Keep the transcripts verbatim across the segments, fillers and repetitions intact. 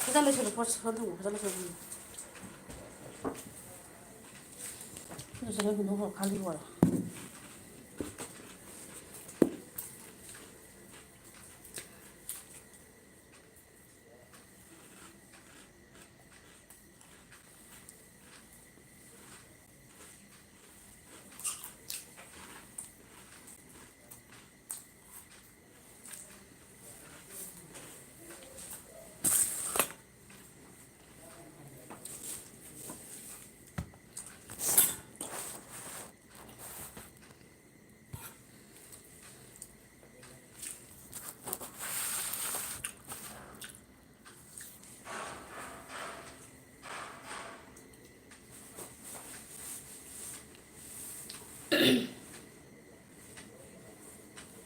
ꯐꯖꯅ ꯂꯩꯁꯜꯂꯨ, ꯄꯣꯠ ꯁꯣꯝ ꯊꯝꯃꯣ, ꯐꯖꯅ ꯂꯩꯁꯜꯂꯨ꯫ ꯐꯖꯅ ꯂꯩꯁꯜꯂꯨ, ꯈꯥꯂꯤ ꯑꯣꯏꯔꯦ꯫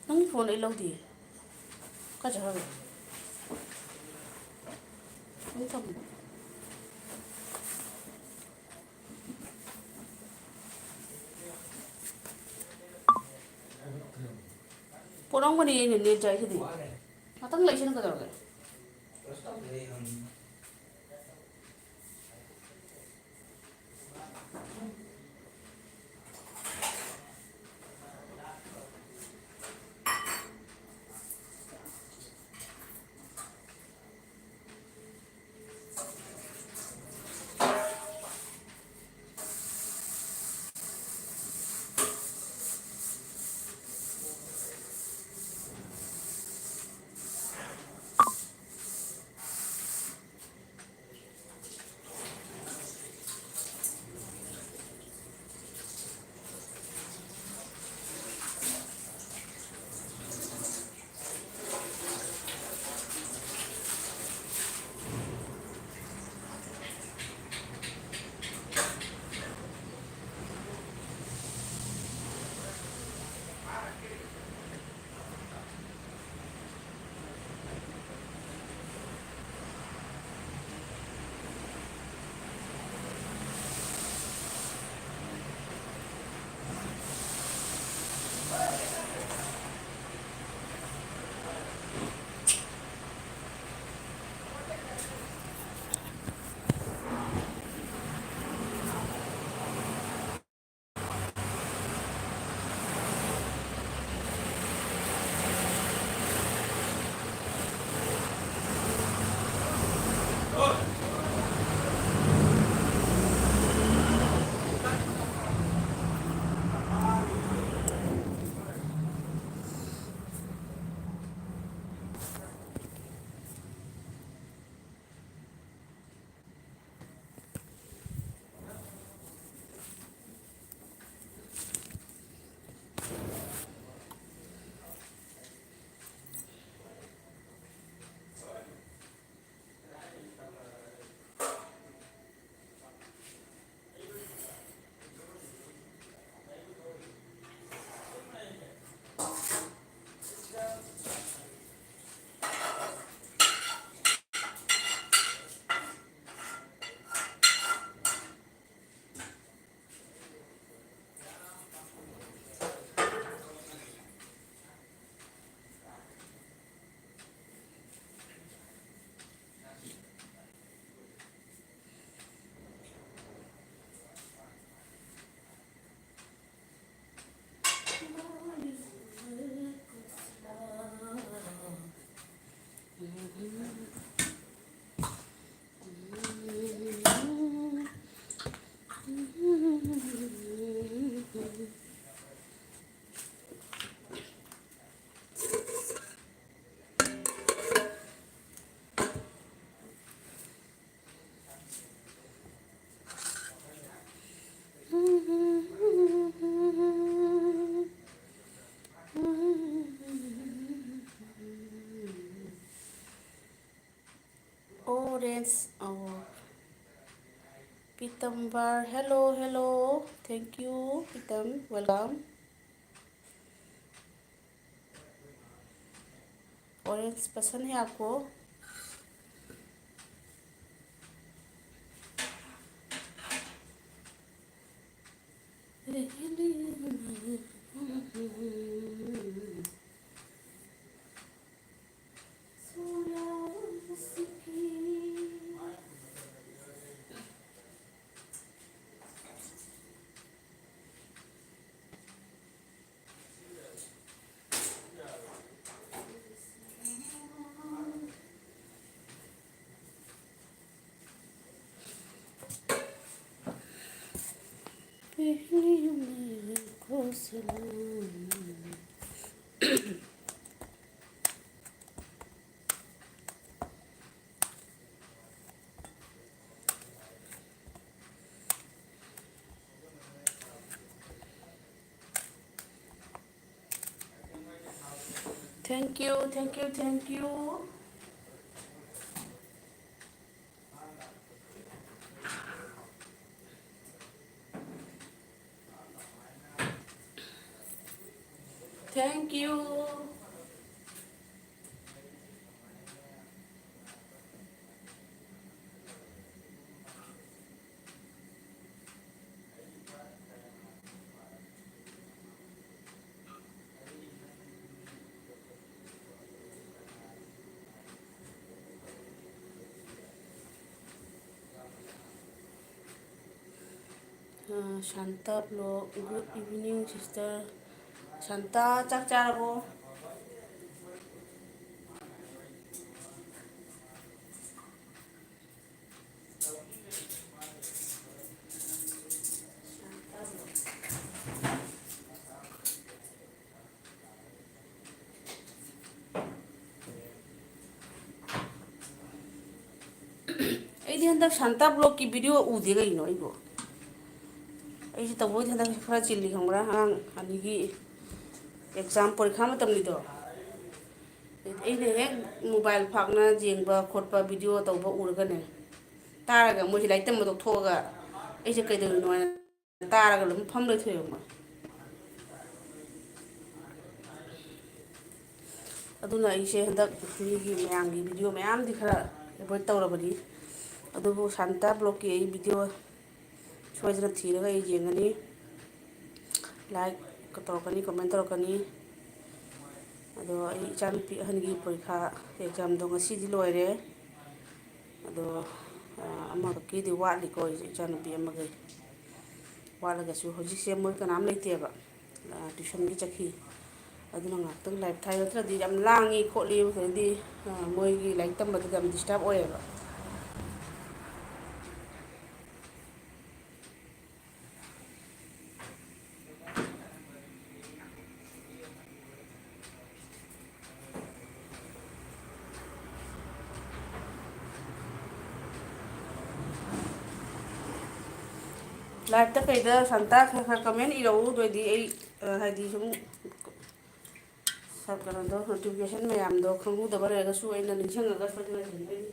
ꯅꯪ ꯐꯣꯟ ꯑꯩ ꯂꯧꯗꯤꯌꯦ꯫ ꯀꯥꯏ ꯆꯠꯈ꯭ꯔꯒꯦ? ꯑꯩ ꯊꯝꯃꯦ꯫ ꯄꯣꯔꯛꯑꯝꯒꯅꯤ, ꯑꯩꯅ ꯅꯦꯠ ꯆꯥꯏꯁꯤꯗꯤ꯫ ꯉꯥꯛꯇꯪ ꯂꯩꯁꯅꯨ ꯀꯩꯗꯧꯔꯒꯦ? Orange, ꯑꯣ꯫ ꯄꯤꯇꯝꯕꯔ, hello, hello, thank you, ꯄꯤꯇꯝ, welcome. Orange पसंद है आपको? Thank you, thank you, thank you. Thank you. ꯑ, Santa block, good evening sister. Santa, ꯆꯥꯛ ꯆꯥꯔꯕꯣ? ꯑꯩꯗꯤ ꯍꯟꯗꯛ ꯁꯥꯟꯇꯥ ꯕ꯭ꯂꯣꯛꯀꯤ ꯚꯤꯗꯤꯑꯣ ꯎꯗꯦ ꯀꯩꯅꯣ ꯑꯩꯕꯨ? ꯑꯩꯁꯦ ꯇꯧꯕꯕꯨꯗꯤ ꯍꯟꯗꯛꯁꯦ ꯈꯔ ꯆꯤꯜꯂꯤ ꯈꯪꯕ꯭ꯔꯥ, ꯑꯉꯥꯡ ꯑꯅꯤꯒꯤ ꯑꯦꯛꯖꯥꯝ ꯄꯔꯤꯈꯥ ꯃꯇꯝꯒꯤꯗꯣ꯫ ꯑꯩꯅ ꯍꯦꯛ ꯃꯣꯕꯥꯏꯜ ꯐꯥꯛꯅ ꯌꯦꯡꯕ ꯈꯣꯠꯄ ꯚꯤꯗꯤꯑꯣ ꯇꯧꯕ ꯎꯔꯒꯅꯦ, ꯇꯥꯔꯒ ꯃꯣꯏꯁꯦ ꯂꯥꯏꯔꯤꯛ ꯇꯝꯕ ꯇꯣꯛꯊꯣꯛꯑꯒ ꯑꯩꯁꯦ ꯀꯩꯗꯧꯔꯤꯅꯣ ꯍꯥꯏꯅ ꯇꯥꯔꯒ ꯑꯗꯨꯝ ꯐꯝ ꯂꯩꯊꯣꯛꯑꯦꯕ꯫ ꯑꯗꯨꯅ ꯑꯩꯁꯦ ꯍꯟꯗꯛ ꯃꯤꯒꯤ ꯃꯌꯥꯝꯒꯤ ꯚꯤꯗꯤꯑꯣ ꯃꯌꯥꯝꯗꯤ ꯈꯔ ꯑꯦꯚꯣꯏꯗ ꯇꯧꯔꯕꯅꯤ, ꯑꯗꯨꯕꯨ ꯁꯥꯟꯇꯥ ꯕ꯭ꯂꯣꯛꯀꯤ ꯑꯩ ꯚꯤꯗꯤꯑꯣ ꯁꯣꯏꯗꯅ ꯊꯤꯔꯒ ꯑꯩ ꯌꯦꯡꯒꯅꯤ꯫ ꯂꯥꯏꯛ ꯇꯧꯔꯛꯀꯅꯤ, ꯀꯣꯃꯦꯟ ꯇꯧꯔꯛꯀꯅꯤ꯫ ꯑꯗꯣ ꯑꯩ ꯏꯆꯥꯅꯨꯄꯤ ꯑꯍꯟꯒꯤ ꯄꯔꯤꯈꯥ ꯑꯦꯛꯖꯥꯝꯗꯣ ꯉꯁꯤꯗꯤ ꯂꯣꯏꯔꯦ꯫ ꯑꯗꯣ, ꯑ, ꯑꯃꯈꯛꯀꯤꯗꯤ ꯋꯥꯠꯂꯤꯀꯣ, ꯑꯩꯁꯦ ꯏꯆꯥꯅꯨꯄꯤ ꯑꯃꯒꯤ ꯋꯥꯠꯂꯒꯁꯨ꯫ ꯍꯧꯖꯤꯛꯁꯦ ꯃꯣꯏ ꯀꯅꯥꯝ ꯂꯩꯇꯦꯕ, ꯑ, ꯇ꯭ꯌꯨꯁꯟꯒꯤ ꯆꯠꯈꯤ꯫ ꯑꯗꯨꯅ ꯉꯥꯏꯍꯥꯛꯇꯪ ꯂꯥꯏꯞ ꯊꯥꯏ, ꯅꯠꯇ꯭ꯔꯗꯤ ꯌꯥꯝ ꯂꯥꯡꯉꯤ ꯈꯣꯠꯂꯤ, ꯑꯗꯩꯗꯤ, ꯑ, ꯃꯣꯏꯒꯤ ꯂꯥꯏꯔꯤꯛ ꯇꯝꯕꯗꯨꯗ ꯌꯥꯝ ꯗꯤꯁꯇꯔꯕ ꯑꯣꯏꯌꯦꯕ꯫ Live-ꯇ ꯀꯩꯗ ꯁꯟꯇꯥ ꯈꯔ ꯈꯔ comment ꯏꯔꯛꯎ, ꯑꯗꯨꯑꯣꯏꯗꯤ ꯑꯩ, ꯑ, ꯍꯥꯏꯗꯤ ꯁꯨꯝ ꯁ-, ꯀꯩꯅꯣꯗꯣ, notification ꯃꯌꯥꯝꯗꯣ ꯈꯪꯍꯧꯗꯕ ꯂꯩꯔꯒꯁꯨ ꯑꯩꯅ ꯅꯤꯡꯁꯤꯡꯉꯒ ꯁꯣꯏꯗꯅ ꯁꯤꯟꯗꯣꯏꯅꯤ꯫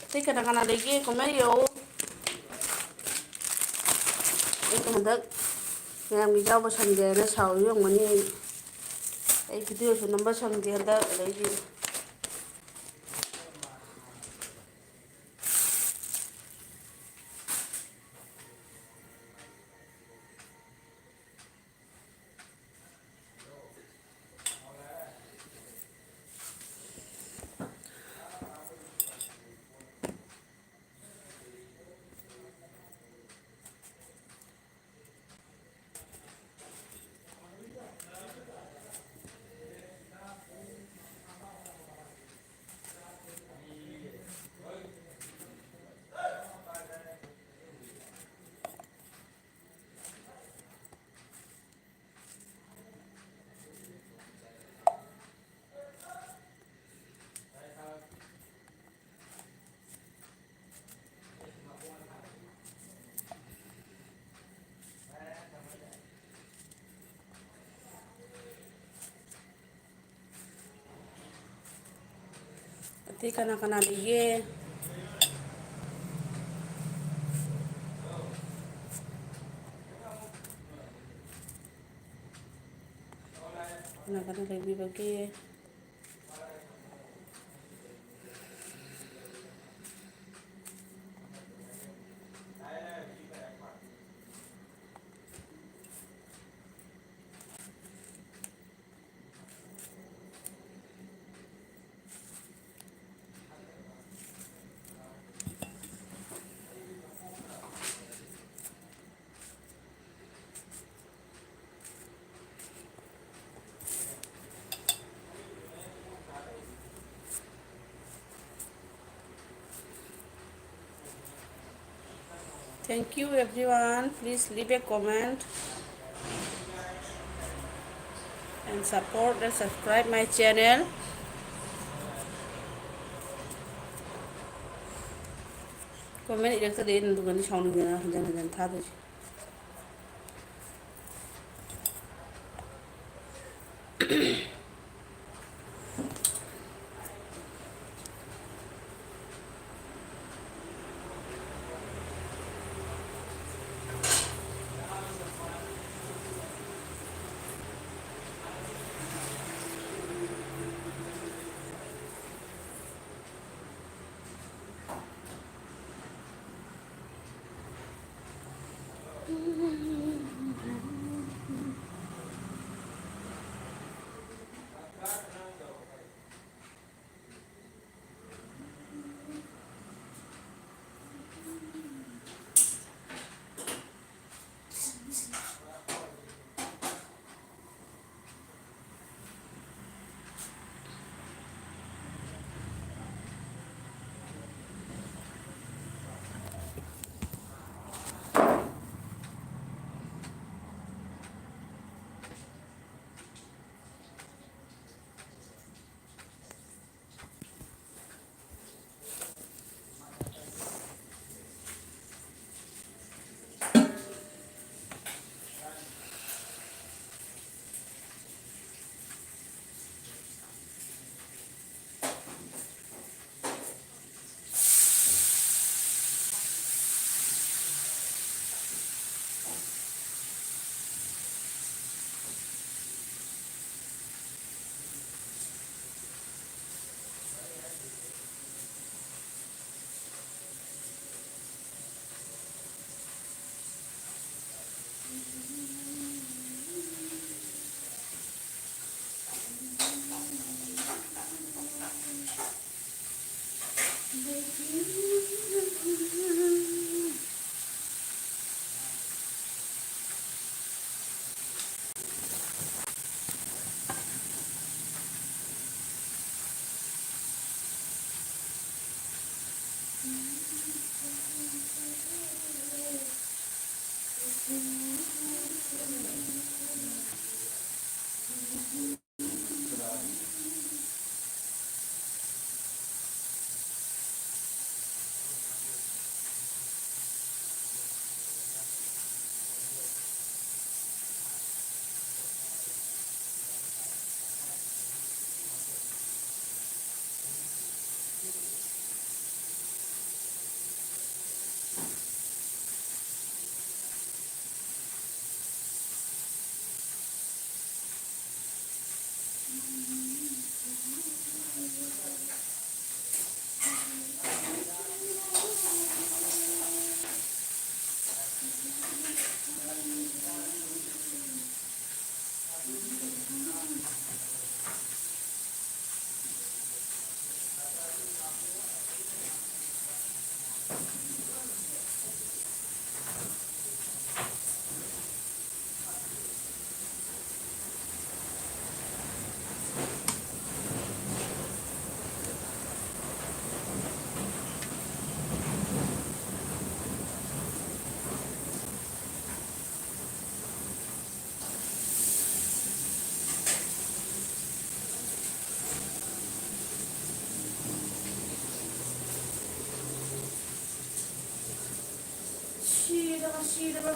ꯑꯇꯩ ꯀꯅꯥ ꯀꯅꯥ ꯂꯩꯒꯦ? Comment ꯏꯔꯛꯑꯣ꯫ ꯑꯩ ꯍꯟꯗꯛ ꯃꯌꯥꯝꯒꯤ ꯌꯥꯎꯕ ꯁꯪꯗꯦ ꯍꯥꯏꯅ ꯁꯥꯎꯔꯤ ꯑꯣꯏꯔꯝꯒꯅꯤ꯫ ꯑꯩ, ꯑꯩ video-ꯁꯨ ꯅꯝꯕ ꯁꯪꯗꯦ ꯍꯟꯗꯛ꯫ ꯑꯗꯩꯗꯤ ꯑꯇꯩ ꯀꯅꯥ ꯀꯅꯥ ꯂꯩꯒꯦ? ꯀꯅꯥ ꯀꯅꯥ ꯂꯩꯕꯤꯕꯒꯦ? Thank you everyone. Please leave a comment and support and subscribe my channel. Comment ꯏꯔꯛꯇꯗꯤ ꯑꯩꯅ ꯑꯗꯨꯒꯅꯤ ꯁꯥꯎꯅꯤꯡꯗꯅ ꯍꯟꯖꯟ ꯍꯟꯖꯟ ꯊꯥꯗꯣꯏꯁꯦ꯫ ꯁꯤꯗꯕ, ꯁꯤꯗꯕ꯫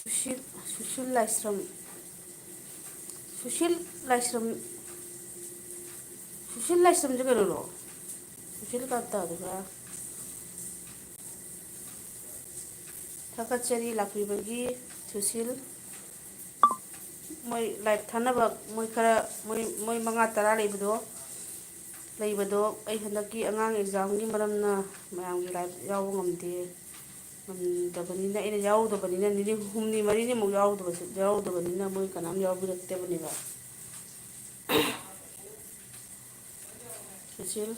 ꯁꯨꯁꯤꯜ, ꯁꯨꯁꯤꯜ ꯂꯥꯏꯁ꯭ꯔꯝ, ꯁꯨꯁꯤꯜ ꯂꯥꯏꯁ꯭ꯔꯝ꯫ ꯁꯨꯁꯤꯜ ꯂꯥꯏꯁ꯭ꯔꯝꯁꯦ ꯀꯩꯅꯣꯔꯣ? ꯁꯨꯁꯤꯜ ꯀꯥꯞꯇ ꯑꯗꯨꯒ ꯊꯥꯒꯠꯆꯔꯤ ꯂꯥꯛꯄꯤꯕꯒꯤ꯫ ꯁꯨꯁꯤꯜ, ꯃꯣꯏ ꯂꯥꯏꯞ ꯊꯥꯅꯕ, ꯃꯣꯏ ꯈꯔ, ꯃꯣꯏ, ꯃꯣꯏ ꯃꯉꯥ ꯇꯔꯥ ꯂꯩꯕꯗꯣ, ꯂꯩꯕꯗꯣ, ꯑꯩ ꯍꯟꯗꯛꯀꯤ ꯑꯉꯥꯡ ꯑꯦꯛꯖꯥꯝꯒꯤ ꯃꯔꯝꯅ ꯃꯌꯥꯝꯒꯤ ꯂꯥꯏꯞ ꯌꯥꯎꯕ ꯉꯝꯗꯦ꯫ ꯉꯝꯗꯕꯅꯤꯅ, ꯑꯩꯅ ꯌꯥꯎꯗꯕꯅꯤꯅ, ꯅꯤꯅꯤ ꯍꯨꯝꯅꯤ ꯃꯔꯤꯅꯤꯃꯨꯛ ꯌꯥꯎꯗꯕꯁꯨ, ꯌꯥꯎꯗꯕꯅꯤꯅ ꯃꯣꯏ ꯀꯅꯥꯝ ꯌꯥꯎꯕꯤꯔꯛꯇꯕꯅꯦꯕ꯫ ꯁꯨꯁꯤꯜ꯫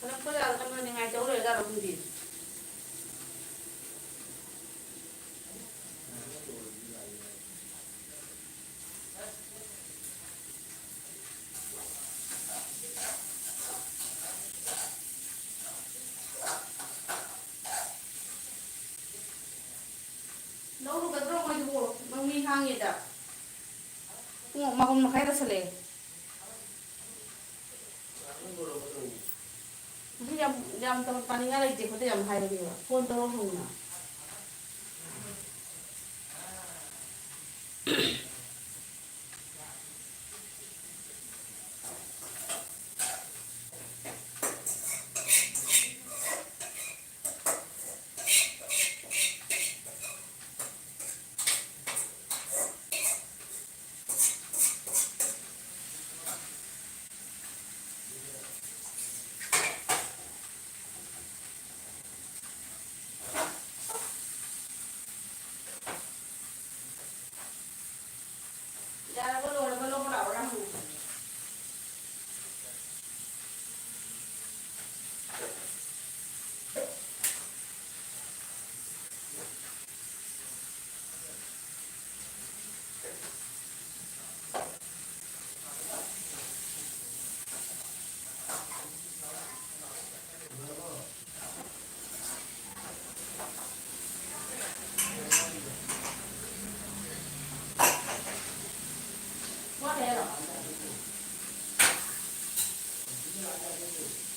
ꯍꯜꯂꯛꯄꯗ ꯀꯩꯅꯣ ꯅꯤꯡꯉꯥꯏ ꯇꯧ ꯂꯩꯔꯖꯥꯠꯂꯣ ꯈꯪꯗꯦ꯫ ꯂꯧꯔꯨꯒꯗ꯭ꯔꯣ ꯃꯣꯏꯗꯨꯕꯨ? ꯃꯣꯏ ꯃꯤ ꯍꯥꯡꯉꯤꯗ꯫ ꯄꯨꯡ ꯃꯥꯄꯟ ꯃꯈꯥꯏ ꯇꯥꯁꯜꯂꯛꯑꯦ꯫ ꯑꯗꯨ ꯌꯥꯝ, ꯌꯥꯝ ꯇꯧ-, ꯄꯥꯅꯤꯡꯉꯥꯏ ꯂꯩꯇꯦ ꯈꯣꯠꯇꯦ ꯌꯥꯝ ꯍꯥꯏꯕꯅꯦꯕ꯫ ꯐꯣꯟ ꯇꯧꯔ ꯍꯪꯉꯨꯅ꯫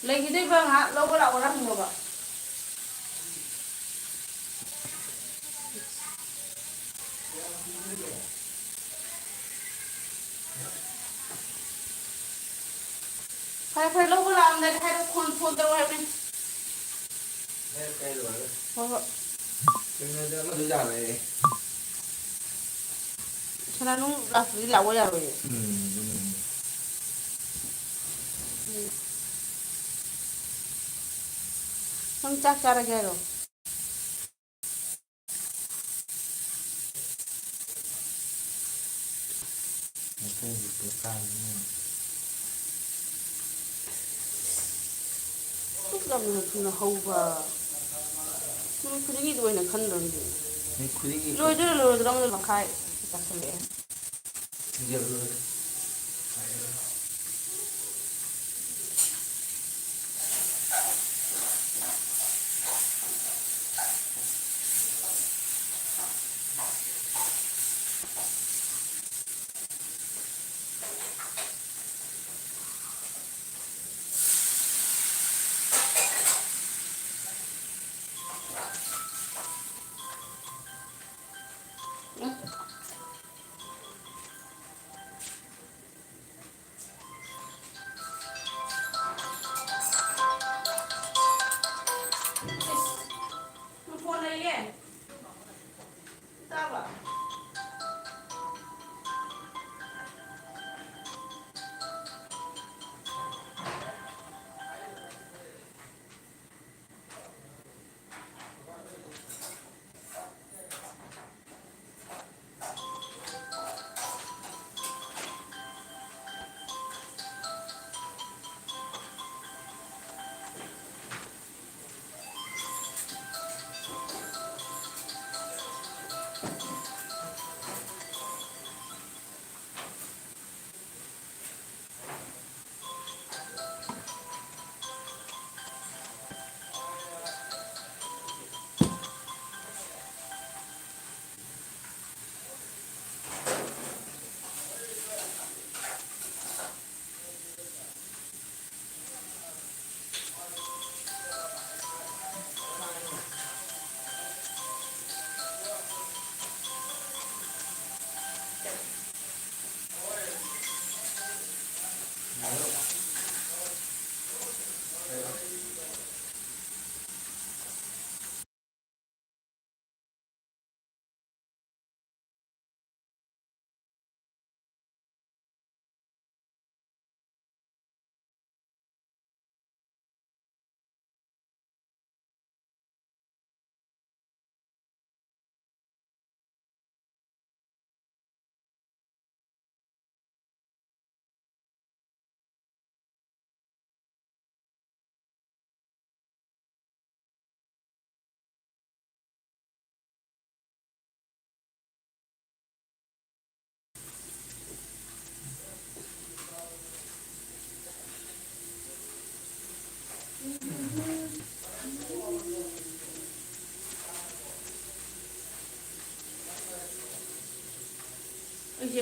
ꯂꯩꯈꯤꯗꯣꯏꯕ ꯉꯥꯏꯍꯥꯛ ꯂꯧꯕ ꯂꯥꯛꯑꯣꯔꯥ ꯍꯪꯉꯣꯕ꯫ ꯐꯔꯦ, ꯐꯔꯦ, ꯂꯧꯕ ꯂꯥꯛꯑꯝꯗꯥꯏꯗ ꯍꯥꯏꯔꯛꯑꯣ, ꯐꯣꯟ, ꯐꯣꯟ ꯇꯧꯔꯛꯑꯣ ꯍꯥꯏꯕꯅꯤ꯫ ꯂꯩꯔꯛ ꯀꯥꯏ ꯂꯣꯏꯔꯦ? ꯍꯣꯏ, ꯍꯣꯏ꯫ ꯀꯩꯅꯣꯗ ꯑꯃꯗꯨ ꯌꯥꯔꯣꯏꯌꯦ꯫ ꯁꯅꯥꯅꯨ ꯂꯥꯛꯄꯗꯤ ꯂꯥꯛꯑꯣ ꯌꯥꯔꯣꯏꯌꯦ꯫ ꯎꯝ, ꯑꯗꯨꯅꯦ꯫ ꯎꯝ꯫ ꯅꯪ ꯆꯥꯛ ꯆꯥꯔꯒꯦ ꯍꯥꯏꯔꯣ? ꯃꯩꯇꯩꯒꯤ ꯄꯣꯠ ꯆꯥꯕꯅꯤꯅ꯫ ꯑꯁꯨꯛ ꯌꯥꯝꯅ ꯊꯨꯅ ꯍꯧꯕ꯫ ꯅꯨꯃꯤꯠ ꯈꯨꯗꯤꯡꯒꯤꯗ ꯑꯣꯏꯅ ꯈꯟꯗ꯭ꯔꯣ ꯑꯗꯨꯗꯤ? ꯅꯨꯃꯤꯠ ꯈꯨꯗꯤꯡꯒꯤ ꯂꯣꯏꯗꯣꯏꯔꯥ ꯂꯣꯏꯔꯣꯏꯗ꯭ꯔꯥ ꯑꯃꯗ ꯃꯈꯥꯏ ꯇꯥꯁꯜꯂꯛꯑꯦ꯫ ꯌꯧꯔꯣꯏ꯫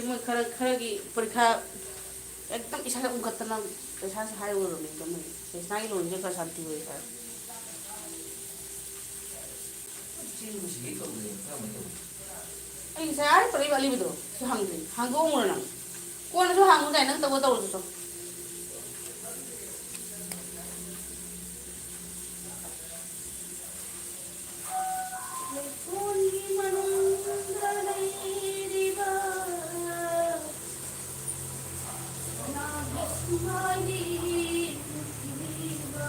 ꯃꯣꯏ ꯈꯔ, ꯈꯔꯒꯤ ꯄꯔꯤꯈꯥ ꯑꯦꯛꯗꯝ ꯏꯁꯥꯗ ꯎꯝꯈꯠꯇꯅ ꯄꯩꯁꯥꯁꯦ ꯍꯥꯏꯔꯨꯔꯕꯅꯦ ꯑꯗꯨꯝ꯫ ꯀ꯭ꯔꯤꯁꯅꯥꯒꯤ ꯂꯣꯟꯁꯦ ꯈꯔ ꯁꯥꯟꯇꯤ ꯑꯣꯏ ꯍꯥꯏ꯫ ꯑꯩ ꯉꯁꯥꯏ ꯑꯥ ꯄꯔꯩꯕ ꯑꯂꯤꯕꯗꯣ ꯁꯤ ꯍꯪꯗ꯭ꯔꯤ꯫ ꯍꯥꯡꯗꯣꯛꯑꯝꯃꯨꯔꯣ ꯅꯪ? ꯀꯣꯟꯅꯁꯨ ꯍꯥꯡꯉꯨꯗꯥꯏ ꯅꯪ ꯇꯧꯒ ꯇꯧꯔꯁꯨ꯫ ꯂꯩꯀꯣꯟꯒꯤ ꯃꯅꯨꯡꯗ ꯂꯩꯔꯤꯕ ꯁꯅꯥꯒꯤ ꯁꯨꯃꯥꯏꯗꯤ ꯅꯨꯡꯁꯤꯕ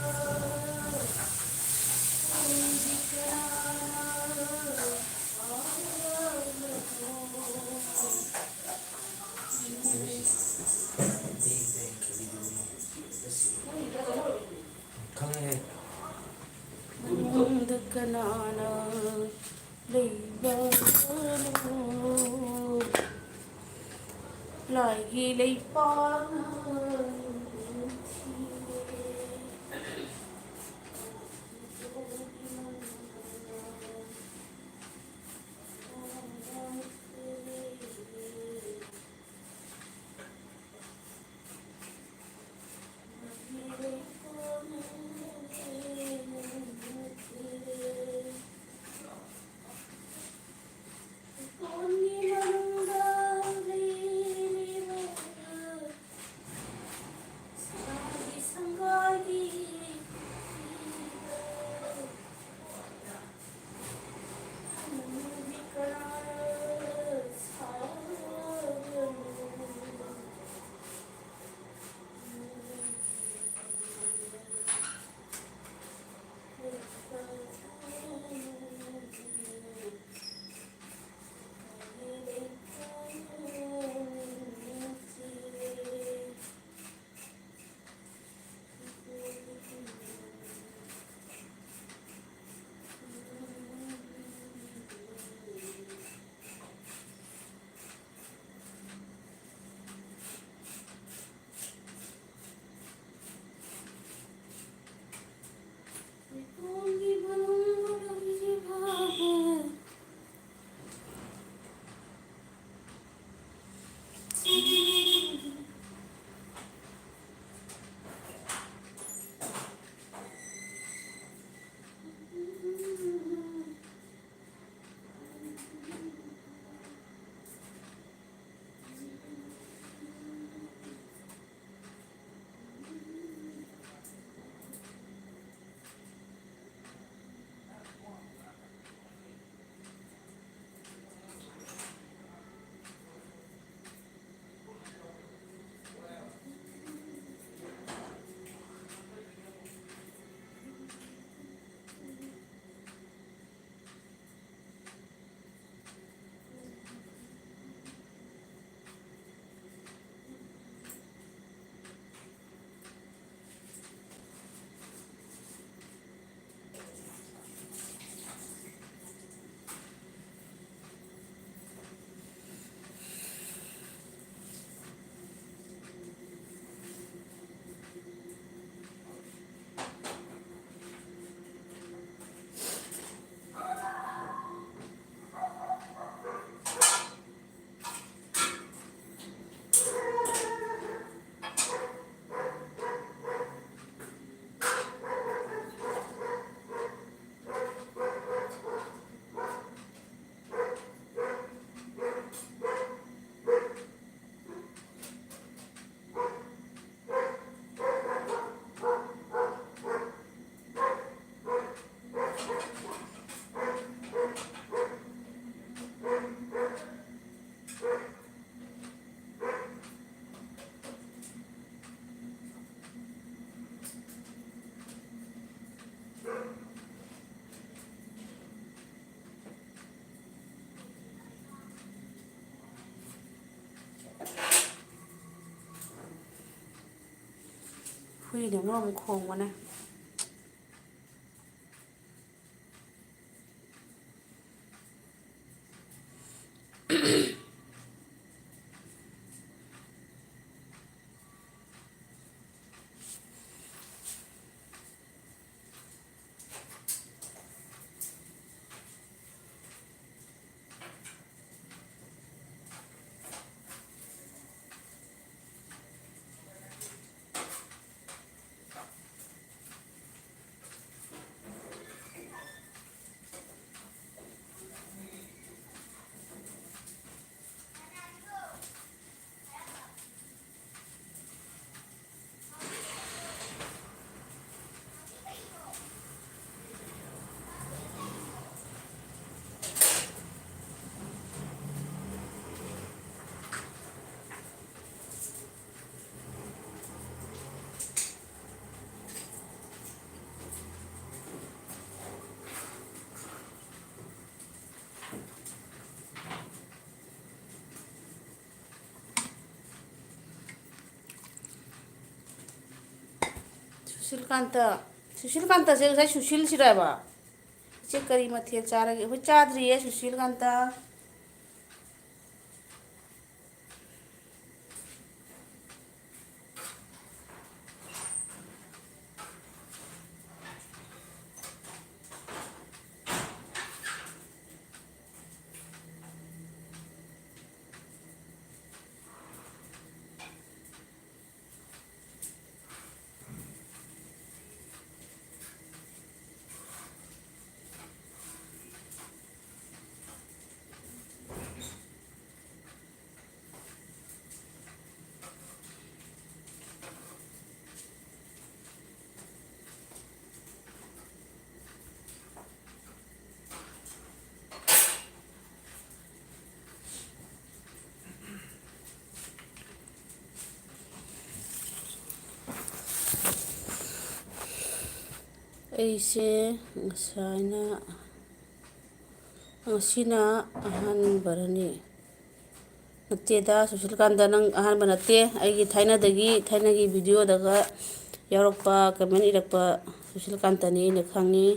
ꯑꯩꯗꯤ ꯀꯅꯥꯅ ꯐꯥꯎꯔꯕꯅꯣ? ꯈꯪꯉꯦꯍꯦ꯫ ꯃꯅꯨꯡꯗ ꯀꯅꯥꯅ ꯂꯩꯕꯅꯣ? ꯂꯥꯏꯒꯤ ꯂꯩꯄꯥꯛꯅ ꯅꯨꯡꯁꯤꯌꯦ꯫ ꯍꯨꯏꯅ ꯃꯔꯣꯝ ꯈꯣꯡꯕꯅꯦ꯫ ꯁꯨꯁꯤꯜꯀꯥꯟꯇ, ꯁꯨꯁꯤꯜꯀꯥꯟꯇꯁꯦ ꯉꯁꯥꯏ ꯁꯨꯁꯤꯜꯁꯤꯔꯕ? ꯏꯆꯦ, ꯀꯔꯤ ꯃꯊꯦꯜ ꯆꯥꯔꯒꯦ? ꯑꯩꯈꯣꯏ ꯆꯥꯗ꯭ꯔꯤꯌꯦ ꯁꯨꯁꯤꯜꯀꯥꯟꯇ꯫ ꯑꯩꯁꯦ ꯉꯁꯥꯏꯅ, ꯉꯁꯤꯅ ꯑꯍꯥꯟꯕꯔꯅꯤ? ꯅꯠꯇꯦꯗ, ꯁꯨꯁꯤꯜꯀꯥꯟꯇ, ꯅꯪ ꯑꯍꯥꯟꯕ ꯅꯠꯇꯦ꯫ ꯑꯩꯒꯤ ꯊꯥꯏꯅꯗꯒꯤ, ꯊꯥꯏꯅꯒꯤ ꯚꯤꯗꯤꯑꯣꯗꯒ ꯌꯥꯎꯔꯛꯄ, ꯀꯃꯦꯟ ꯏꯔꯛꯄ ꯁꯨꯁꯤꯜꯀꯥꯟꯇꯅꯤ ꯑꯩꯅ ꯈꯪꯉꯤ꯫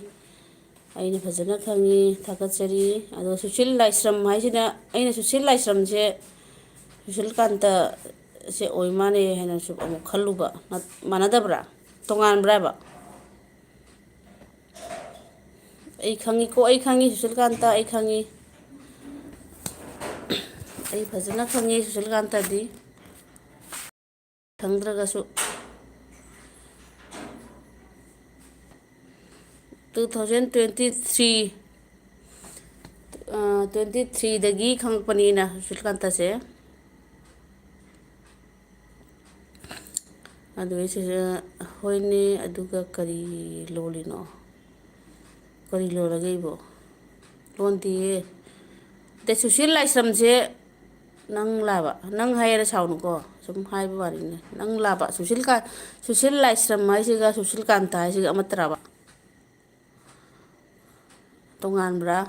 ꯑꯩꯅ ꯐꯖꯅ ꯈꯪꯉꯤ, ꯊꯥꯒꯠꯆꯔꯤ꯫ ꯑꯗꯣ ꯁꯨꯁꯤꯜ ꯂꯥꯏꯁ꯭ꯔꯝ ꯍꯥꯏꯁꯤꯅ, ꯑꯩꯅ ꯁꯨꯁꯤꯜ ꯂꯥꯏꯁ꯭ꯔꯝꯁꯦ, ꯁꯨꯁꯤꯜꯀꯥꯟꯇꯁꯦ ꯑꯣꯏ ꯃꯥꯟꯅꯩ ꯍꯥꯏꯅꯁꯨ ꯑꯃꯨꯛ ꯈꯜꯂꯨꯕ꯫ ꯃꯥꯟꯅꯗꯕ꯭ꯔꯥ? ꯇꯣꯉꯥꯟꯕ꯭ꯔꯥꯕ? ꯑꯩ ꯈꯪꯉꯤꯀꯣ, ꯑꯩ ꯈꯪꯉꯤ ꯁꯨꯁꯤꯜꯀꯥꯟꯇ, ꯑꯩ ꯈꯪꯉꯤ꯫ ꯑꯩ ꯐꯖꯅ ꯈꯪꯉꯤ ꯁꯨꯁꯤꯜꯀꯥꯟꯇꯗꯤ꯫ ꯈꯪꯗ꯭ꯔꯒꯁꯨ, two thousand twenty three, ꯑ, twenty three ꯗꯒꯤ ꯈꯪꯉꯛꯄꯅꯤꯅ ꯁꯨꯁꯤꯜꯀꯥꯟꯇꯁꯦ꯫ ꯑꯗꯨ ꯑꯩ ꯁꯤꯁꯦ, ꯍꯣꯏꯅꯦ, ꯑꯗꯨꯒ ꯀꯔꯤ ꯂꯣꯜꯂꯤꯅꯣ? ꯀꯔꯤ ꯂꯣꯜꯂꯒꯦ ꯑꯩꯕꯣ? ꯂꯣꯟꯗꯤꯌꯦ꯫ ꯑꯗ ꯁꯨꯁꯤꯜ ꯂꯥꯏꯁ꯭ꯔꯝꯁꯦ ꯅꯪ ꯂꯥꯕ, ꯅꯪ ꯍꯥꯏꯌꯦꯅ ꯁꯥꯎꯅꯨꯀꯣ, ꯁꯨꯝ ꯍꯥꯏꯕ ꯋꯥꯅꯤꯅꯦ꯫ ꯅꯪ ꯂꯥꯕ, ꯁꯨꯁꯤꯜ ꯀꯥ-, ꯁꯨꯁꯤꯜ ꯂꯥꯏꯁ꯭ꯔꯝ ꯍꯥꯏꯁꯤꯒ ꯁꯨꯁꯤꯜ ꯀꯥꯟꯇ ꯍꯥꯏꯁꯤꯒ ꯑꯃꯠꯇꯔꯕ? ꯇꯣꯉꯥꯟꯕ꯭ꯔꯥ?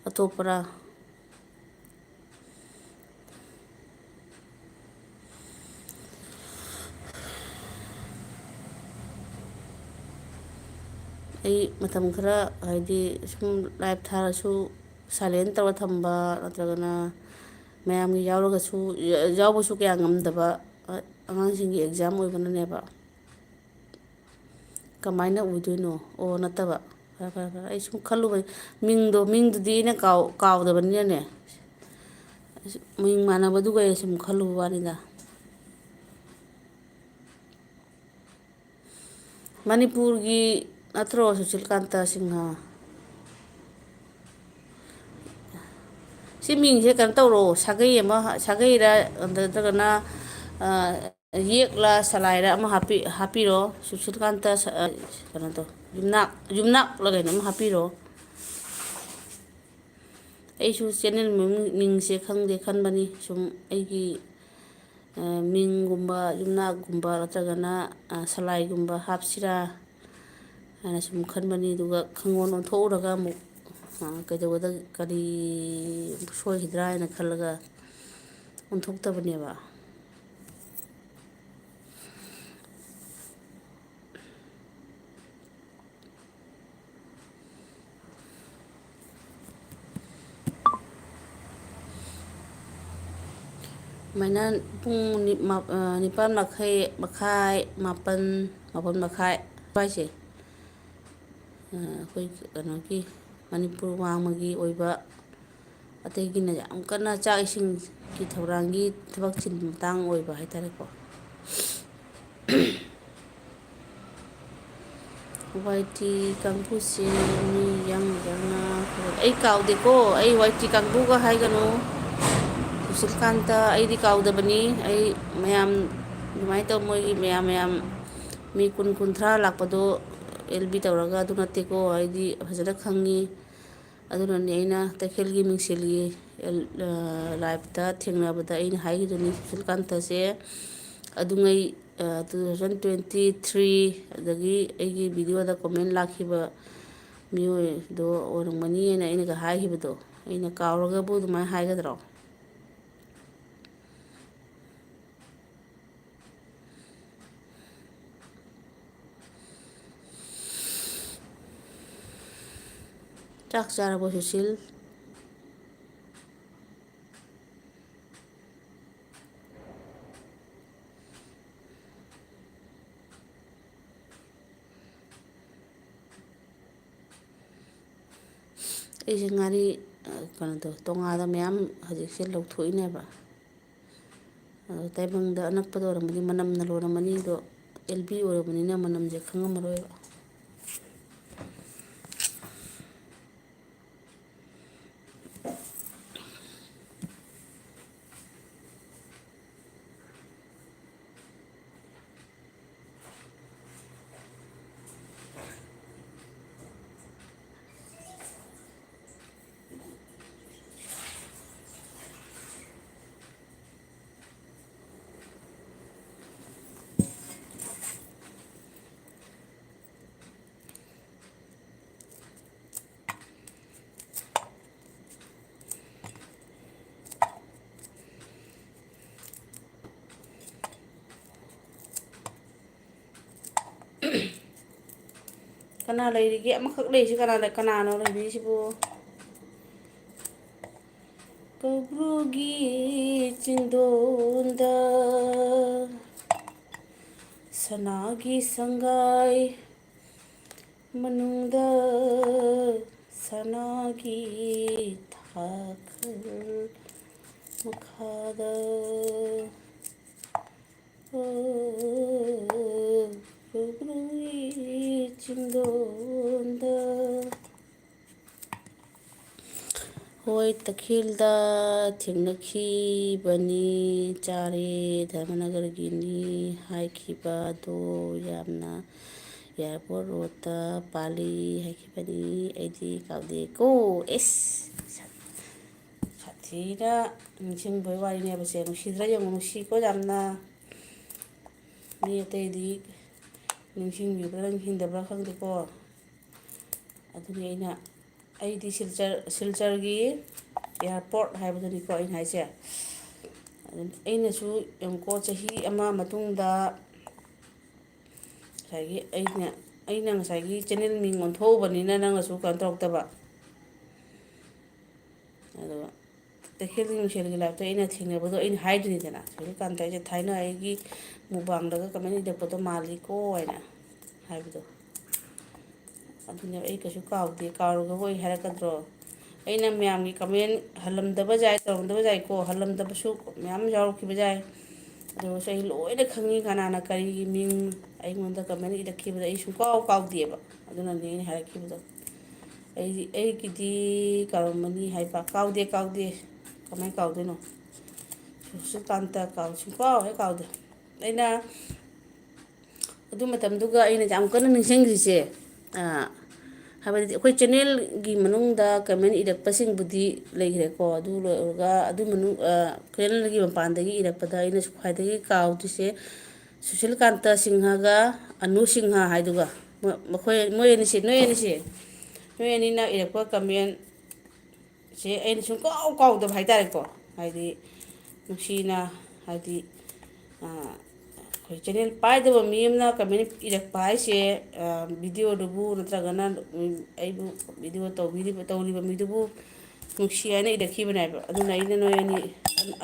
ꯑꯇꯣꯞꯄꯔꯥ? ꯑꯩ ꯃꯇꯝ ꯈꯔ, ꯍꯥꯏꯗꯤ, ꯁꯨꯝ ꯂꯥꯏꯞ ꯊꯥꯔꯁꯨ ꯁꯥꯏꯂꯦꯟ ꯇꯧꯔ ꯊꯝꯕ, ꯅꯠꯇ꯭ꯔꯒꯅ ꯃꯌꯥꯝꯒꯤ ꯌꯥꯎꯔꯒꯁꯨ, ꯌꯥꯎꯕꯁꯨ ꯀꯌꯥ ꯉꯝꯗꯕ, ꯑꯉꯥꯡꯁꯤꯡꯒꯤ ꯑꯦꯛꯖꯥꯝ ꯑꯣꯏꯕꯅꯅꯦꯕ꯫ ꯀꯃꯥꯏꯅ ꯑꯣꯏꯗꯣꯏꯅꯣ? ꯑꯣ, ꯅꯠꯇꯕ꯫ ꯐꯔꯦ, ꯐꯔꯦ, ꯐꯔꯦ꯫ ꯑꯩ ꯁꯨꯝ ꯈꯜꯂꯨꯕꯅꯤ, ꯃꯤꯡꯗꯣ, ꯃꯤꯡꯗꯨꯗꯤ ꯑꯩꯅ ꯀꯥꯎ-, ꯀꯥꯎꯗꯕꯅꯤꯅꯅꯦ꯫ ꯃꯤꯡ ꯃꯥꯟꯅꯕꯗꯨꯒ ꯑꯩ ꯁꯨꯝ ꯈꯜꯂꯨꯕ ꯋꯥꯅꯤꯗ꯫ ꯃꯅꯤꯄꯨꯔꯒꯤ ꯅꯠꯇ꯭ꯔꯣ ꯁꯨꯁꯤꯜꯀꯥꯟꯇ ꯁꯤꯡꯍ? ꯁꯤ ꯃꯤꯡꯁꯦ ꯀꯩꯅꯣ ꯇꯧꯔꯣ, ꯁꯥꯒꯩ ꯑꯃ, ꯁꯥꯒꯩꯔ ꯅꯠꯇ꯭ꯔꯒꯅ, ꯑ, ꯌꯦꯛꯂ ꯁꯂꯥꯏꯔ ꯑꯃ ꯍꯥꯞꯄꯤ-, ꯍꯥꯞꯄꯤꯔꯣ꯫ ꯁꯨꯁꯤꯜꯀꯥꯟꯇ ꯁ-, ꯑ, ꯀꯩꯅꯣ ꯇꯧ, ꯌꯨꯝꯅꯥꯛ, ꯌꯨꯝꯅꯥꯛꯂ ꯀꯩꯅꯣ ꯑꯃ ꯍꯥꯞꯄꯤꯔꯣ꯫ ꯑꯩꯁꯨ ꯆꯦꯅꯦꯜ ꯃꯃꯤꯡ, ꯃꯤꯡꯁꯦ ꯈꯪꯗꯦ ꯈꯟꯕꯅꯤ꯫ ꯁꯨꯝ ꯑꯩꯒꯤ, ꯑ, ꯃꯤꯡꯒꯨꯝꯕ, ꯌꯨꯝꯅꯥꯛꯒꯨꯝꯕ ꯅꯠꯇ꯭ꯔꯒꯅ, ꯑ, ꯁꯂꯥꯏꯒꯨꯝꯕ ꯍꯥꯞꯁꯤꯔꯥ ꯍꯥꯏꯅ ꯁꯨꯝ ꯈꯟꯕꯅꯤ꯫ ꯑꯗꯨꯒ ꯈꯪꯑꯣꯟ ꯑꯣꯟꯊꯣꯛꯎꯔꯒ ꯑꯃꯨꯛ, ꯑ, ꯀꯩꯗꯧꯒꯗ-, ꯀꯔꯤ ꯁꯣꯏꯈꯤꯗ꯭ꯔꯥ ꯍꯥꯏꯅ ꯈꯜꯂꯒ ꯑꯣꯟꯊꯣꯛꯇꯕꯅꯦꯕ꯫ ꯁꯨꯃꯥꯏꯅ ꯄꯨꯡ ꯅꯤ-, ꯃꯥ-, ꯑ, ꯅꯤꯄꯥꯜ ꯃꯈꯥꯏ, ꯃꯈꯥꯏ, ꯃꯥꯄꯜ, ꯃꯥꯄꯜ ꯃꯈꯥꯏ ꯁ꯭ꯋꯥꯏꯁꯦ, ꯑ, ꯑꯩꯈꯣꯏ ꯀꯩꯅꯣꯒꯤ ꯃꯅꯤꯄꯨꯔ ꯋꯥꯡꯃꯒꯤ ꯑꯣꯏꯕ, ꯑꯇꯩꯒꯤꯅ ꯌꯥꯝ ꯀꯟꯅ ꯆꯥꯛ ꯏꯁꯤꯡꯒꯤ ꯊꯧꯔꯥꯡꯒꯤ ꯊꯕꯛ ꯆꯤꯟꯕ ꯃꯇꯥꯡ ꯑꯣꯏꯕ ꯍꯥꯏꯇꯥꯔꯦꯀꯣ꯫ ꯋꯥꯏ ꯇꯤ ꯀꯥꯡꯕꯨꯁꯦ ꯃꯤ ꯌꯥꯝꯗꯕꯅ, ꯑꯩ ꯀꯥꯎꯗꯦꯀꯣ, ꯑꯩ ꯋꯥꯏ ꯇꯤ ꯀꯥꯡꯕꯨꯒ ꯍꯥꯏꯒꯅꯨ꯫ ꯁꯨꯁꯤꯜꯀꯥꯟꯇ, ꯑꯩꯗꯤ ꯀꯥꯎꯗꯕꯅꯤ꯫ ꯑꯩ ꯃꯌꯥꯝ ꯑꯗꯨꯃꯥꯏꯅ ꯇꯧ, ꯃꯣꯏꯒꯤ ꯃꯌꯥꯝ ꯃꯌꯥꯝ ꯃꯤ ꯀꯨꯟ, ꯀꯨꯟꯊ꯭ꯔꯥ ꯂꯥꯛꯄꯗꯣ ꯑꯦꯜ ꯕꯤ ꯇꯧꯔꯒ ꯑꯗꯨ ꯅꯠꯇꯦꯀꯣ, ꯑꯩꯗꯤ ꯐꯖꯅ ꯈꯪꯉꯤ꯫ ꯑꯗꯨꯅꯅꯦ ꯑꯩꯅ ꯇꯈꯦꯜꯒꯤ ꯃꯤꯡꯁꯦꯜꯒꯤ, ꯑ, ꯂꯥꯏꯞꯇ ꯊꯦꯡꯅꯕꯗ ꯑꯩꯅ ꯍꯥꯏꯈꯤꯗꯨꯅꯤ, ꯁꯨꯁꯤꯜꯀꯥꯟꯇꯁꯦ ꯑꯗꯨꯉꯩ, ꯑ, two thousand twenty three, ꯑꯗꯒꯤ ꯑꯩꯒꯤ ꯚꯤꯗꯤꯑꯣꯗ ꯀꯣꯃꯦꯟ ꯂꯥꯛꯈꯤꯕ ꯃꯤꯑꯣꯏꯗꯣ ꯑꯣꯏꯔꯝꯒꯅꯤ ꯍꯥꯏꯅ ꯑꯩꯅꯒ ꯍꯥꯏꯈꯤꯕꯗꯣ, ꯑꯩꯅ ꯀꯥꯎꯔꯒꯕꯨ ꯑꯗꯨꯃꯥꯏꯅ ꯍꯥꯏꯒꯗ꯭ꯔꯣ? ꯆꯥꯛ ꯆꯥꯔꯕꯣ, ꯁꯨꯁꯤꯜ? ꯑꯩꯁꯦ ꯉꯥꯔꯤ, ꯑ, ꯀꯩꯅꯣꯗꯣ, ꯇꯣꯉꯥꯗ ꯃꯌꯥꯝ ꯍꯧꯖꯤꯛꯁꯦ ꯂꯧꯊꯣꯛꯏꯅꯦꯕ꯫ ꯑꯗꯣ ꯇꯥꯏꯕꯪꯗ ꯑꯅꯛꯄꯗ ꯑꯣꯏꯔꯝꯃꯗꯤ ꯃꯅꯝꯅ ꯂꯣꯏꯔꯝꯃꯅꯤ꯫ ꯑꯗꯣ ꯑꯦꯜ ꯕꯤ ꯑꯣꯏꯔꯕꯅꯤꯅ ꯃꯅꯝꯁꯦ ꯈꯪꯉꯝꯃꯔꯣꯏꯕ꯫ ꯀꯅꯥ ꯂꯩꯔꯤꯒꯦ? ꯑꯃꯈꯛ ꯂꯩꯔꯤꯁꯤ ꯀꯅꯥ ꯂꯩ-, ꯀꯅꯥꯅꯣ ꯂꯩꯕꯤꯔꯤꯁꯤꯕꯨ? ꯎꯒ꯭ꯔꯨꯒꯤ ꯆꯤꯡꯗꯣꯟꯗ ꯁꯅꯥꯒꯤ ꯁꯪꯒꯥꯏ ꯃꯅꯨꯡꯗ ꯁꯅꯥꯒꯤ ꯊꯥꯈꯜ ꯃꯈꯥꯗ ꯎꯒ꯭ꯔꯨꯒꯤ ꯆꯤꯡꯗꯣꯟꯗ꯫ ꯍꯣꯏ, ꯇꯈꯦꯜꯗ ꯊꯦꯡꯅꯈꯤꯕꯅꯤ, ꯆꯥꯔꯦ, ꯙꯔꯃꯅꯒꯔꯒꯤꯅꯤ ꯍꯥꯏꯈꯤꯕꯗꯣ ꯌꯥꯝꯅ ꯑꯦꯌꯥꯔꯄꯣꯔꯠ ꯔꯣꯠꯇ ꯄꯥꯜꯂꯤ ꯍꯥꯏꯈꯤꯕꯅꯤ꯫ ꯑꯩꯗꯤ ꯀꯥꯎꯗꯦꯀꯣ꯫ ꯑꯦꯁ! ꯁꯥꯊꯤꯅ ꯅꯤꯡꯁꯤꯡꯕꯒꯤ ꯋꯥꯔꯤꯅꯦꯕꯁꯦ꯫ ꯅꯨꯡꯁꯤꯗ꯭ꯔꯥ ꯌꯦꯡꯉꯨ, ꯅꯨꯡꯁꯤꯀꯣ ꯌꯥꯝꯅ꯫ ꯃꯤ ꯑꯇꯩꯗꯤ ꯅꯤꯡꯁꯤꯡꯕꯤꯕ꯭ꯔꯥ ꯅꯤꯡꯁꯤꯡꯗꯕ꯭ꯔꯥ ꯈꯪꯗꯦꯀꯣ꯫ ꯑꯗꯨꯅꯤ ꯑꯩꯅ, ꯑꯩꯗꯤ ꯁꯤꯜꯆꯔ, ꯁꯤꯜꯆꯔꯒꯤ ꯑꯦꯌꯥꯔꯄꯣꯔꯠ ꯍꯥꯏꯕꯗꯨꯅꯤꯀꯣ ꯑꯩꯅ ꯍꯥꯏꯁꯦ꯫ ꯑꯗꯨ ꯑꯩꯅꯁꯨ ꯌꯦꯡꯉꯨꯀꯣ, ꯆꯍꯤ ꯑꯃ ꯃꯇꯨꯡꯗ ꯉꯁꯥꯏꯒꯤ ꯑꯩꯅ, ꯑꯩꯅ ꯉꯁꯥꯏꯒꯤ ꯆꯦꯅꯦꯜ ꯃꯤꯡ ꯑꯣꯟꯊꯣꯛꯎꯕꯅꯤꯅ ꯅꯪꯅꯁꯨ ꯀꯩꯅꯣ ꯇꯧꯔꯛꯇꯕ꯫ ꯑꯗꯣ ꯇꯈꯦꯜꯒꯤ ꯃꯤꯡꯁꯦꯜꯒꯤ ꯂꯥꯏꯐꯇ ꯑꯩꯅ ꯊꯦꯡꯅꯕꯗꯣ ꯑꯩꯅ ꯍꯥꯏꯗ꯭ꯔꯤꯗꯅ, ꯁꯨꯔꯤꯀꯥꯟꯇ ꯑꯩꯁꯦ ꯊꯥꯏꯅ ꯑꯩꯒꯤ ꯃꯨꯛꯕꯥꯡꯗꯒ ꯀꯃꯦꯟ ꯏꯔꯛꯄꯗꯣ ꯃꯥꯜꯂꯤꯀꯣ ꯍꯥꯏꯅ ꯍꯥꯏꯕꯗꯣ꯫ ꯑꯗꯨꯅꯦꯕ, ꯑꯩ ꯀꯩꯁꯨ ꯀꯥꯎꯗꯦ, ꯀꯥꯎꯔꯒꯕꯨ ꯑꯩ ꯍꯥꯏꯔꯛꯀꯗ꯭ꯔꯣ? ꯑꯩꯅ ꯃꯌꯥꯝꯒꯤ ꯀꯃꯦꯟ ꯍꯜꯂꯝꯗꯕ ꯌꯥꯏ, ꯇꯧꯔꯝꯗꯕ ꯌꯥꯏꯀꯣ, ꯍꯜꯂꯝꯗꯕꯁꯨ ꯃꯌꯥꯝ ꯌꯥꯎꯔꯛꯈꯤꯕ ꯌꯥꯏ꯫ ꯑꯗꯨ ꯑꯣꯏꯔꯁꯨ ꯑꯩ ꯂꯣꯏꯅ ꯈꯪꯉꯤ, ꯀꯅꯥꯅ ꯀꯔꯤꯒꯤ ꯃꯤꯡ ꯑꯩꯉꯣꯟꯗ ꯀꯃꯦꯟ ꯏꯔꯛꯈꯤꯕꯗ ꯑꯩ ꯁꯨꯡꯀꯥꯎ ꯀꯥꯎꯗꯦꯕ꯫ ꯑꯗꯨꯅꯅꯦ ꯑꯩꯅ ꯍꯥꯏꯔꯛꯈꯤꯕꯗꯣ꯫ ꯑꯩꯗꯤ, ꯑꯩꯒꯤꯗꯤ ꯀꯥꯎꯔꯝꯃꯅꯤ ꯍꯥꯏꯕ꯫ ꯀꯥꯎꯗꯦ, ꯀꯥꯎꯗꯦ꯫ ꯀꯃꯥꯏꯅ ꯀꯥꯎꯗꯣꯏꯅꯣ? ꯁꯨꯁ꯭ꯔꯤꯀꯥꯟꯇ ꯀꯥꯎ-, ꯁꯨꯡꯀꯥꯎ ꯍꯦꯛ ꯀꯥꯎꯗꯦ꯫ ꯑꯩꯅ ꯑꯗꯨ ꯃꯇꯝꯗꯨꯒ ꯑꯩꯅ ꯌꯥꯝ ꯀꯟꯅ ꯅꯤꯡꯁꯤꯡꯈ꯭ꯔꯤꯁꯦ, ꯑ, ꯍꯥꯏꯕꯗꯤ ꯑꯩꯈꯣꯏ ꯆꯦꯅꯦꯜꯒꯤ ꯃꯅꯨꯡꯗ ꯀꯃꯦꯟ ꯏꯔꯛꯄꯁꯤꯡꯕꯨꯗꯤ ꯂꯩꯈ꯭ꯔꯦꯀꯣ꯫ ꯑꯗꯨ ꯂꯣꯏꯔꯒ ꯑꯗꯨ ꯃꯅꯨꯡ, ꯑ, ꯆꯦꯅꯦꯜꯒꯤ ꯃꯄꯥꯟꯗꯒꯤ ꯏꯔꯛꯄꯗ ꯑꯩꯅꯁꯨ ꯈ꯭ꯋꯥꯏꯗꯒꯤ ꯀꯥꯎꯗ꯭ꯔꯤꯁꯦ ꯁꯨꯁꯤꯜꯀꯥꯟꯇ ꯁꯤꯡꯍꯒ ꯑꯅꯨ ꯁꯤꯡꯍ ꯍꯥꯏꯗꯨꯒ, ꯃ-, ꯃꯈꯣꯏ, ꯃꯣꯏ ꯑꯅꯤꯁꯦ, ꯅꯣꯏ ꯑꯅꯤꯁꯦ, ꯅꯣꯏ ꯑꯅꯤꯅ ꯏꯔꯛꯄ ꯀꯃꯦꯟ ꯁꯦ ꯑꯩꯅ ꯁꯨꯡꯀꯥꯎ ꯀꯥꯎꯗꯕ ꯍꯥꯏꯇꯥꯔꯦꯀꯣ꯫ ꯍꯥꯏꯗꯤ ꯅꯨꯡꯁꯤꯅ, ꯍꯥꯏꯗꯤ, ꯑ, ꯑꯩꯈꯣꯏ ꯆꯦꯅꯦꯜ ꯄꯥꯏꯗꯕ ꯃꯤ ꯑꯃꯅ ꯀꯃꯦꯟ ꯏꯔꯛꯄ ꯍꯥꯏꯁꯦ, ꯑ, ꯚꯤꯗꯤꯑꯣꯗꯨꯕꯨ ꯅꯠꯇ꯭ꯔꯒꯅ, ꯎꯝ, ꯑꯩꯕꯨ ꯚꯤꯗꯤꯑꯣ ꯇꯧꯕꯤꯔꯤꯕ, ꯇꯧꯔꯤꯕ ꯃꯤꯗꯨꯕꯨ ꯅꯨꯡꯁꯤ ꯍꯥꯏꯅ ꯏꯔꯛꯈꯤꯕꯅꯦꯕ꯫ ꯑꯗꯨꯅ ꯑꯩꯅ ꯅꯣꯏ ꯑꯅꯤ,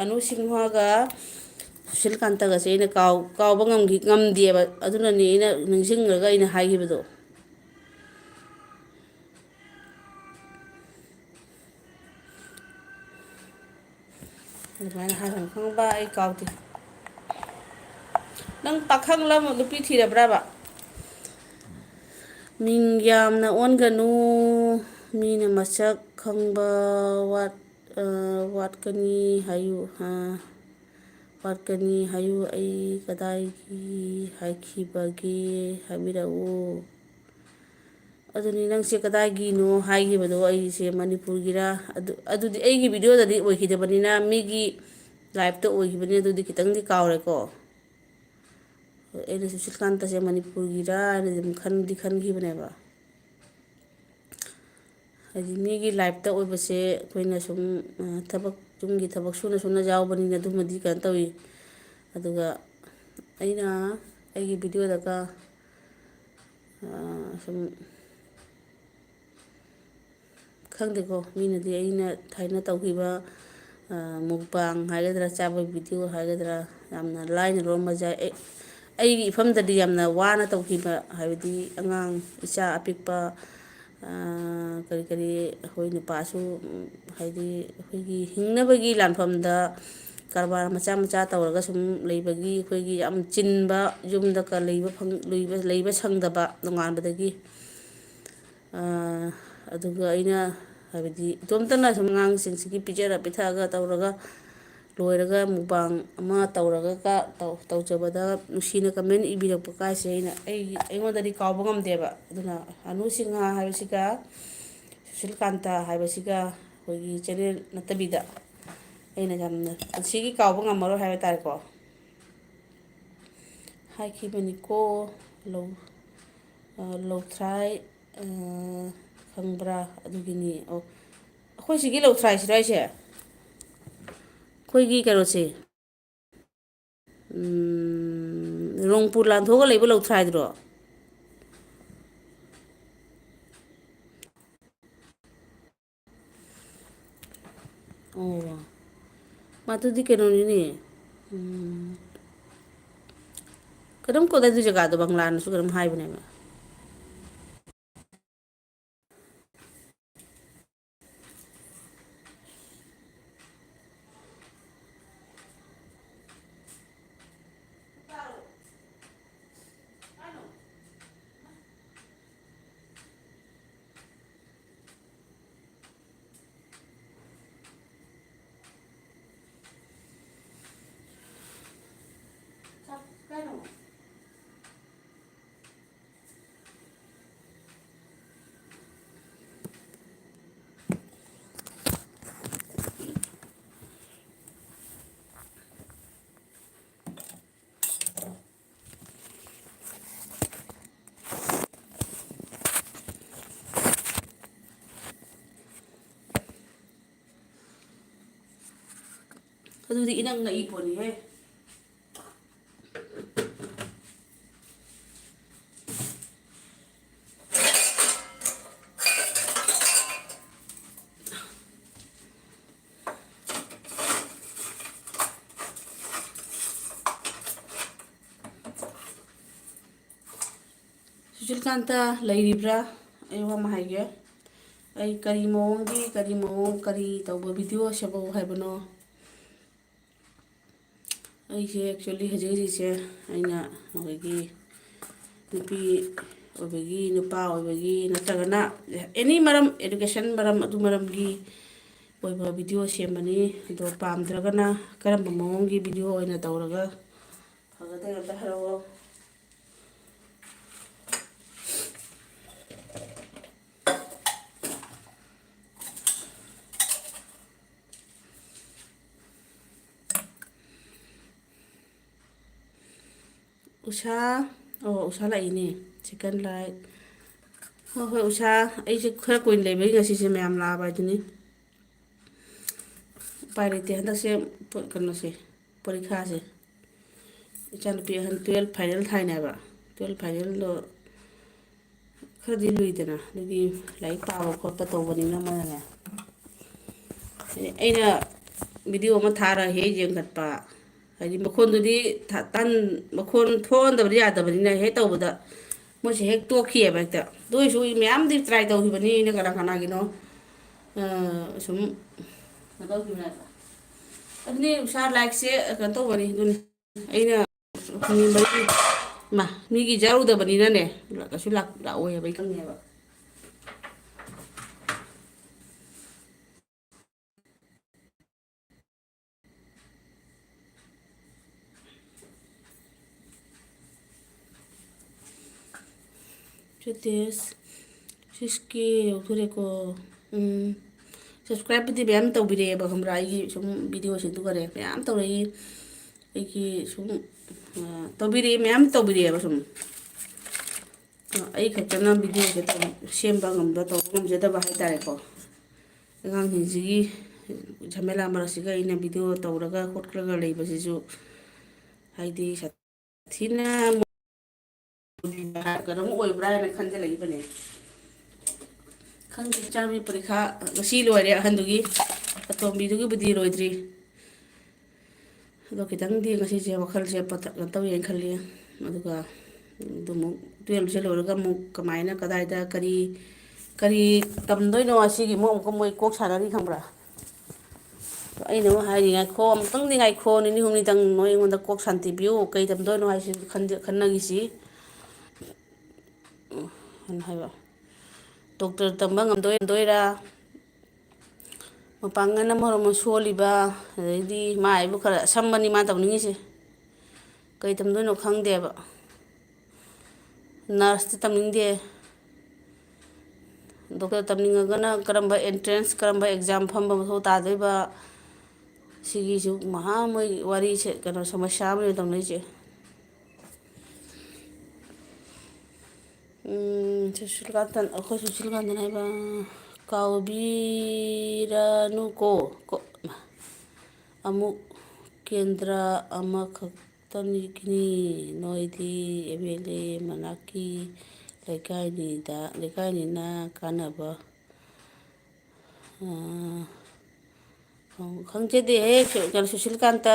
ꯑꯅꯨ ꯁꯤꯡꯍꯒ ꯁꯨꯁꯤꯜꯀꯥꯟꯇꯒꯁꯦ ꯑꯩꯅ ꯀꯥꯎ-, ꯀꯥꯎꯕ ꯉꯝꯈꯤ-, ꯉꯝꯗꯦꯕ꯫ ꯑꯗꯨꯅꯅꯦ ꯑꯩꯅ ꯅꯤꯡꯁꯤꯡꯉꯒ ꯑꯩꯅ ꯍꯥꯏꯈꯤꯕꯗꯣ꯫ ꯑꯗꯨꯃꯥꯏꯅ ꯍꯥꯏꯈ꯭ꯔꯕ ꯈꯪꯕ ꯑꯩ ꯀꯥꯎꯗꯦ꯫ ꯅꯪ ꯄꯥꯈꯪꯂ ꯅꯨꯄꯤ ꯊꯤꯔꯕ꯭ꯔꯕ? ꯃꯤꯡ ꯌꯥꯝꯅ ꯑꯣꯟꯒꯅꯨ, ꯃꯤꯅ ꯃꯁꯛ ꯈꯪꯕ ꯋꯥꯠ-, ꯑ, ꯋꯥꯠꯀꯅꯤ ꯍꯥꯏꯌꯨ, ꯍꯥ? ꯋꯥꯠꯀꯅꯤ ꯍꯥꯏꯌꯨ, ꯑꯩ ꯀꯗꯥꯏꯒꯤ ꯍꯥꯏꯈꯤꯕꯒꯦ ꯍꯥꯏꯕꯤꯔꯛꯎ꯫ ꯑꯗꯨꯅꯤ, ꯅꯪꯁꯦ ꯀꯗꯥꯏꯒꯤꯅꯣ ꯍꯥꯏꯈꯤꯕꯗꯣ, ꯑꯩꯁꯦ ꯃꯅꯤꯄꯨꯔꯒꯤꯔ? ꯑꯗꯨ, ꯑꯗꯨꯗꯤ ꯑꯩꯒꯤ ꯚꯤꯗꯤꯑꯣꯗꯗꯤ ꯑꯣꯏꯈꯤꯗꯕꯅꯤꯅ, ꯃꯤꯒꯤ ꯂꯥꯏꯞꯇ ꯑꯣꯏꯈꯤꯕꯅꯤ, ꯑꯗꯨꯗꯤ ꯈꯤꯇꯪꯗꯤ ꯀꯥꯎꯔꯦꯀꯣ꯫ ꯑꯩꯅ ꯁꯨꯁꯤꯜꯀꯥꯟꯇꯁꯦ ꯃꯅꯤꯄꯨꯔꯒꯤꯔ ꯍꯥꯏꯅꯗꯤ ꯑꯗꯨꯝ ꯈꯟꯗꯤ ꯈꯟꯈꯤꯕꯅꯦꯕ꯫ ꯍꯥꯏꯗꯤ ꯃꯤꯒꯤ ꯂꯥꯏꯞꯇ ꯑꯣꯏꯕꯁꯦ ꯑꯩꯈꯣꯏꯅ ꯁꯨꯝ, ꯑ, ꯊꯕꯛ, ꯌꯨꯝꯒꯤ ꯊꯕꯛ ꯁꯨꯅ ꯁꯨꯅ ꯌꯥꯎꯕꯅꯤꯅ ꯑꯗꯨꯃꯗꯤ ꯀꯩꯅꯣ ꯇꯧꯏ꯫ ꯑꯗꯨꯒ ꯑꯩꯅ ꯑꯩꯒꯤ ꯚꯤꯗꯤꯑꯣꯗꯒ, ꯑ, ꯁꯨꯝ ꯈꯪꯗꯦꯀꯣ, ꯃꯤꯅꯗꯤ ꯑꯩꯅ ꯊꯥꯏꯅ ꯇꯧꯈꯤꯕ, ꯑ, ꯃꯨꯛꯕꯥꯡ ꯍꯥꯏꯒꯗ꯭ꯔꯥ, ꯆꯥꯕ ꯚꯤꯗꯤꯑꯣ ꯍꯥꯏꯒꯗ꯭ꯔꯥ, ꯌꯥꯝꯅ ꯂꯥꯏꯅ ꯂꯣꯟꯕ ꯖꯥꯏ-, ꯑꯩ, ꯑꯩꯒꯤ ꯏꯐꯝꯗꯗꯤ ꯌꯥꯝꯅ ꯋꯥꯅ ꯇꯧꯈꯤꯕ, ꯍꯥꯏꯕꯗꯤ ꯑꯉꯥꯡ ꯏꯆꯥ ꯑꯄꯤꯛꯄ, ꯑ, ꯀꯔꯤ ꯀꯔꯤ, ꯑꯩꯈꯣꯏ ꯅꯨꯄꯥꯁꯨ, ꯎꯝ, ꯍꯥꯏꯗꯤ ꯑꯩꯈꯣꯏꯒꯤ ꯍꯤꯡꯅꯕꯒꯤ ꯂꯥꯟꯐꯝꯗ ꯀꯔꯕꯥꯔ ꯃꯆꯥ ꯃꯆꯥ ꯇꯧꯔꯒ ꯁꯨꯝ ꯂꯩꯕꯒꯤ, ꯑꯩꯈꯣꯏꯒꯤ ꯌꯥꯝ ꯆꯤꯟꯕ, ꯌꯨꯝꯗꯒ ꯂꯩꯕ ꯐꯪ-, ꯂꯩꯕ, ꯂꯩꯕ ꯁꯪꯗꯕ ꯅꯣꯡꯉꯥꯟꯕꯗꯒꯤ꯫ ꯑ, ꯑꯗꯨꯒ ꯑꯩꯅ, ꯍꯥꯏꯕꯗꯤ, ꯏꯇꯣꯝꯇꯅ ꯁꯨꯝ ꯑꯉꯥꯡꯁꯤꯡꯁꯤꯒꯤ ꯄꯤꯖꯔ ꯄꯤꯊꯛꯑꯒ ꯇꯧꯔꯒ ꯂꯣꯏꯔꯒ ꯃꯨꯛꯕꯥꯡ ꯑꯃ ꯇꯧꯔꯒ ꯀ-, ꯇꯧ-, ꯇꯧꯖꯕꯗ ꯅꯨꯡꯁꯤꯅ ꯀꯃꯦꯟ ꯏꯕꯤꯔꯛꯄ ꯀꯥꯏꯁꯦ ꯑꯩꯅ, ꯑꯩꯒꯤ, ꯑꯩꯉꯣꯟꯗꯗꯤ ꯀꯥꯎꯕ ꯉꯝꯗꯦꯕ꯫ ꯑꯗꯨꯅ ꯑꯅꯨ ꯁꯤꯡꯍ ꯍꯥꯏꯕꯁꯤꯒ ꯁꯨꯁꯤꯜꯀꯥꯟꯇ ꯍꯥꯏꯕꯁꯤꯒ ꯑꯩꯈꯣꯏꯒꯤ ꯆꯦꯅꯦꯜ ꯅꯠꯇꯕꯤꯗ ꯑꯩꯅ ꯌꯥꯝꯅ ꯄꯨꯟꯁꯤꯒꯤ ꯀꯥꯎꯕ ꯉꯝꯃꯔꯣꯏ ꯍꯥꯏꯕ ꯇꯥꯔꯦꯀꯣ꯫ ꯍꯥꯏꯈꯤꯕꯅꯤꯀꯣ, ꯂꯧ-, ꯑ, ꯂꯧꯊ꯭ꯔꯥꯏ, ꯑ, ꯈꯪꯕ꯭ꯔꯥ? ꯑꯗꯨꯒꯤꯅꯤ꯫ ꯑꯣ, ꯑꯩꯈꯣꯏ ꯁꯤꯒꯤ ꯂꯧꯊ꯭ꯔꯥꯏꯁꯤꯔꯣ ꯍꯥꯏꯁꯦ? ꯑꯩꯈꯣꯏꯒꯤ ꯀꯩꯅꯣꯁꯦ, ꯎꯝ, ꯔꯣꯡꯄꯨꯔ ꯂꯥꯟꯊꯣꯛꯑꯒ ꯂꯩꯕ ꯂꯧꯊ꯭ꯔꯥꯏꯗꯨꯔꯣ? ꯑꯣ, ꯃꯗꯨꯗꯤ ꯀꯩꯅꯣꯅꯤꯅꯦ꯫ ꯎꯝ꯫ ꯀꯩꯅꯣꯝ ꯀꯧꯗꯥꯏ ꯑꯗꯨ ꯖꯒꯥꯗꯣ, ꯕꯪꯂꯥꯅꯁꯨ ꯀꯩꯅꯣꯝ ꯍꯥꯏꯕꯅꯦꯕ꯫ ꯑꯗꯨꯗꯤ ꯏꯅꯪ ꯅꯛꯏ ꯄꯣꯠꯅꯤꯍꯦ꯫ ꯁꯨꯁꯤꯜꯀꯥꯟꯇ ꯂꯩꯔꯤꯕ꯭ꯔꯥ? ꯑꯩ ꯋꯥ ꯑꯃ ꯍꯥꯏꯒꯦ꯫ ꯑꯩ ꯀꯔꯤ ꯃꯑꯣꯡꯒꯤ, ꯀꯔꯤ ꯃꯑꯣꯡ, ꯀꯔꯤ ꯇꯧꯕ ꯚꯤꯗꯤꯑꯣ ꯁꯦꯝꯃꯛꯎ ꯍꯥꯏꯕꯅꯣ? ꯑꯩꯁꯦ actually ꯍꯧꯖꯤꯛ ꯍꯧꯖꯤꯛꯁꯦ ꯑꯩꯅ ꯑꯩꯈꯣꯏꯒꯤ ꯅꯨꯄꯤ ꯑꯣꯏꯕꯒꯤ, ꯅꯨꯄꯥ ꯑꯣꯏꯕꯒꯤ, ꯅꯠꯇ꯭ꯔꯒꯅ any ꯃꯔꯝ, education ꯃꯔꯝ, ꯑꯗꯨ ꯃꯔꯝꯒꯤ ꯑꯣꯏꯕ ꯚꯤꯗꯤꯑꯣ ꯁꯦꯝꯕꯅꯤ꯫ ꯑꯗꯣ ꯄꯥꯝꯗ꯭ꯔꯒꯅ ꯀꯔꯝꯕ ꯃꯑꯣꯡꯒꯤ ꯚꯤꯗꯤꯑꯣ ꯑꯣꯏꯅ ꯇꯧꯔꯒ ꯐꯒꯗꯒꯦ ꯑꯝꯇ ꯍꯥꯏꯔꯛꯑꯣ꯫ ꯎꯁꯥ, ꯑꯣ, ꯎꯁꯥ ꯂꯥꯛꯏꯅꯦ꯫ Second like꯫ ꯍꯣꯏ, ꯍꯣꯏ, ꯎꯁꯥ, ꯑꯩꯁꯦ ꯈꯔ ꯀꯨꯏꯅ ꯂꯩꯕꯒꯤ ꯉꯁꯤꯁꯦ ꯃꯌꯥꯝ ꯂꯥꯛꯑꯕ ꯍꯥꯏꯗꯨꯅꯤ꯫ ꯎꯄꯥꯏ ꯂꯩꯇꯦ, ꯍꯟꯗꯛꯁꯦ ꯄꯣ-, ꯀꯩꯅꯣꯁꯦ, ꯄꯔꯤꯈꯥꯁꯦ꯫ ꯏꯆꯥꯅꯨꯄꯤ ꯑꯍꯟ twelve final ꯊꯥꯏꯅꯦꯕ꯫ Twelve finalꯗꯣ ꯈꯔꯗꯤ ꯂꯨꯏꯗꯅ, ꯑꯗꯨꯒꯤ ꯂꯥꯏꯔꯤꯛ ꯄꯥꯕ ꯈꯣꯠꯄ ꯇꯧꯕꯅꯤꯅ ꯃꯥꯅꯅꯦ꯫ ꯑꯩꯅ video ꯑꯃ ꯊꯥꯔ ꯍꯦꯛ ꯌꯦꯡꯈꯠꯄ, ꯍꯥꯏꯗꯤ ꯃꯈꯣꯟꯗꯨꯗꯤ ꯊ-, ꯇꯟ-, ꯃꯈꯣꯟ ꯊꯣꯛꯍꯟꯗꯕꯗꯤ ꯌꯥꯗꯕꯅꯤꯅ ꯍꯦꯛ ꯇꯧꯕꯗ ꯃꯣꯏꯁꯦ ꯍꯦꯛ ꯇꯣꯛꯈꯤꯑꯕ ꯍꯦꯛꯇ꯫ ꯑꯗꯨ ꯑꯣꯏꯔꯁꯨ ꯃꯌꯥꯝꯗꯤ try ꯇꯧꯈꯤꯕꯅꯤ ꯑꯩꯅ ꯀꯅꯥ ꯀꯅꯥꯒꯤꯅꯣ, ꯑ, ꯁꯨꯝ ꯀꯩꯅꯣ ꯇꯧꯈꯤꯕꯅꯦꯕ꯫ ꯑꯗꯨꯅꯤ ꯎꯁꯥ likeꯁꯦ ꯀꯩꯅꯣ ꯇꯧꯕꯅꯤ ꯑꯗꯨꯅꯤ꯫ ꯑꯩꯅ ꯃꯤ ꯃꯔꯤ, ꯃꯥ, ꯃꯤꯒꯤ ꯌꯥꯎꯔꯨꯗꯕꯅꯤꯅꯅꯦ, ꯀꯩꯁꯨ ꯂꯥꯛ-, ꯂꯥꯛꯑꯣꯏ ꯍꯥꯏꯕ ꯑꯩ ꯈꯪꯉꯦꯕ꯫ Six K ꯌꯧꯗꯣꯔꯦꯀꯣ꯫ ꯎꯝ, subscribeꯄꯨꯗꯤ ꯃꯌꯥꯝ ꯇꯧꯕꯤꯔꯛꯑꯦꯕ, ꯈꯪꯕ꯭ꯔꯥ? ꯑꯩꯒꯤ ꯁꯨꯝ videoꯁꯦ ꯑꯗꯨꯒꯅꯦ ꯃꯌꯥꯝ ꯇꯧꯔꯛꯏ꯫ ꯑꯩꯒꯤ ꯁꯨꯝ, ꯑ, ꯇꯧꯕꯤꯔꯛꯑꯦ, ꯃꯌꯥꯝ ꯇꯧꯕꯤꯔꯛꯑꯦꯕ ꯁꯨꯝ꯫ ꯑ, ꯑꯩ ꯈꯛꯇꯅ videoꯁꯦ ꯇꯧ-, ꯁꯦꯝꯕ ꯉꯝꯕ, ꯇꯧꯕ ꯉꯝꯖꯗꯕ ꯍꯥꯏꯇꯥꯔꯦꯀꯣ꯫ ꯑꯉꯥꯡꯁꯤꯡꯁꯤꯒꯤ ꯖꯃꯦꯂꯥ ꯃꯔꯛꯁꯤꯒ ꯑꯩꯅ video ꯇꯧꯔꯒ ꯈꯣꯠꯂꯒ ꯂꯩꯕꯁꯤꯁꯨ, ꯍꯥꯏꯗꯤ, ꯊꯤꯅ ꯀꯩꯅꯣꯝ ꯑꯣꯏꯕ꯭ꯔꯥ ꯍꯥꯏꯅ ꯈꯟꯖꯜꯂꯛꯏꯕꯅꯦ꯫ ꯈꯪꯗꯦ, ꯏꯆꯥꯅꯨꯄꯤ ꯄꯔꯤꯈꯥ ꯉꯁꯤ ꯂꯣꯏꯔꯦ ꯑꯍꯟꯗꯨꯒꯤ, ꯑꯇꯣꯝꯕꯤꯗꯨꯒꯤꯕꯨꯗꯤ ꯂꯣꯏꯗ꯭ꯔꯤ꯫ ꯑꯗꯣ ꯈꯤꯇꯪꯗꯤ ꯉꯁꯤꯁꯦ ꯋꯥꯈꯜꯁꯦ ꯄꯣꯊꯥ-, ꯀꯩꯅꯣ ꯇꯧꯋꯦꯅ ꯈꯜꯂꯤ꯫ ꯑꯗꯨꯒ ꯑꯗꯨꯃꯨꯛ twelveꯁꯦ ꯂꯣꯏꯔꯒ ꯑꯃꯨꯛ ꯀꯃꯥꯏꯅ, ꯀꯗꯥꯏꯗ, ꯀꯔꯤ, ꯀꯔꯤ ꯇꯝꯗꯣꯏꯅꯣ, ꯑꯁꯤꯒꯤ ꯑꯃꯨꯛ ꯑꯃꯨꯛꯀ ꯃꯣꯏ ꯀꯣꯛ ꯁꯥꯟꯅꯔꯤ ꯈꯪꯕ꯭ꯔꯥ? ꯑꯩꯅ ꯑꯃꯨꯛ ꯍꯥꯏꯔꯤ, "ꯉꯥꯏꯈꯣ, ꯑꯃꯨꯛꯇꯪꯗꯤ ꯉꯥꯏꯈꯣ, ꯅꯤꯅꯤ ꯍꯨꯝꯅꯤꯗꯪ ꯅꯣꯏ ꯑꯩꯉꯣꯟꯗ ꯀꯣꯛ ꯁꯥꯟꯇꯤ ꯄꯤꯌꯨ, ꯀꯩ ꯇꯝꯗꯣꯏꯅꯣ ꯍꯥꯏꯁꯤ ꯈꯟꯗ-, ꯈꯟꯅꯈꯤꯁꯤ", ꯑꯅ ꯍꯥꯏꯕ꯫ Doctor ꯇꯝꯕ ꯉꯝꯗꯣꯏ-, ꯉꯝꯗꯣꯏꯔꯥ? ꯃꯄꯥꯡꯒꯜꯅ ꯃꯔꯣꯟ ꯑꯃ ꯁꯣꯜꯂꯤꯕ, ꯑꯗꯩꯗꯤ ꯃꯥ ꯍꯥꯏꯕꯨ ꯈꯔ ꯑꯁꯝꯕꯅꯤ ꯃꯥ ꯇꯧꯅꯤꯡꯉꯤꯁꯦ꯫ ꯀꯩ ꯇꯝꯗꯣꯏꯅꯣ ꯈꯪꯗꯦꯕ꯫ Nurseꯇꯤ ꯇꯝꯅꯤꯡꯗꯦ꯫ Doctor ꯇꯝꯅꯤꯡꯉꯒꯅ ꯀꯔꯝꯕ entrance, ꯀꯔꯝꯕ exam ꯐꯝꯕ ꯃꯊꯧ ꯇꯥꯗꯣꯏꯕ? ꯁꯤꯒꯤꯁꯨ ꯃꯍꯥ ꯃꯣꯏ ꯋꯥꯔꯤꯁꯦ, ꯀꯩꯅꯣ, ꯁꯃꯁ꯭ꯌꯥ ꯑꯃꯅꯦ ꯇꯧꯅꯩꯁꯦ꯫ ꯎꯝ, ꯁꯨꯁꯤꯜꯀꯥꯟꯇꯟ, ꯑꯩꯈꯣꯏ ꯁꯨꯁꯤꯜꯀꯥꯟꯇꯟ ꯍꯥꯏꯕ, ꯀꯥꯎꯕꯤꯔꯅꯨꯀꯣ, ꯀꯣ, ꯑꯃꯨꯛ ꯀꯦꯟꯗ꯭ꯔ ꯑꯃꯈꯛ ꯇꯅꯤꯒꯤꯅꯤ, ꯅꯣꯏꯗꯤ MLA ꯃꯅꯥꯛꯀꯤ ꯂꯩꯀꯥꯏꯅꯤꯗ, ꯂꯩꯀꯥꯏꯅꯤꯅ ꯀꯥꯟꯅꯕ, ꯑ, ꯈꯪꯖꯗꯦꯍꯦ꯫ ꯀꯩꯅꯣ, ꯁꯨꯁꯤꯜꯀꯥꯟꯇ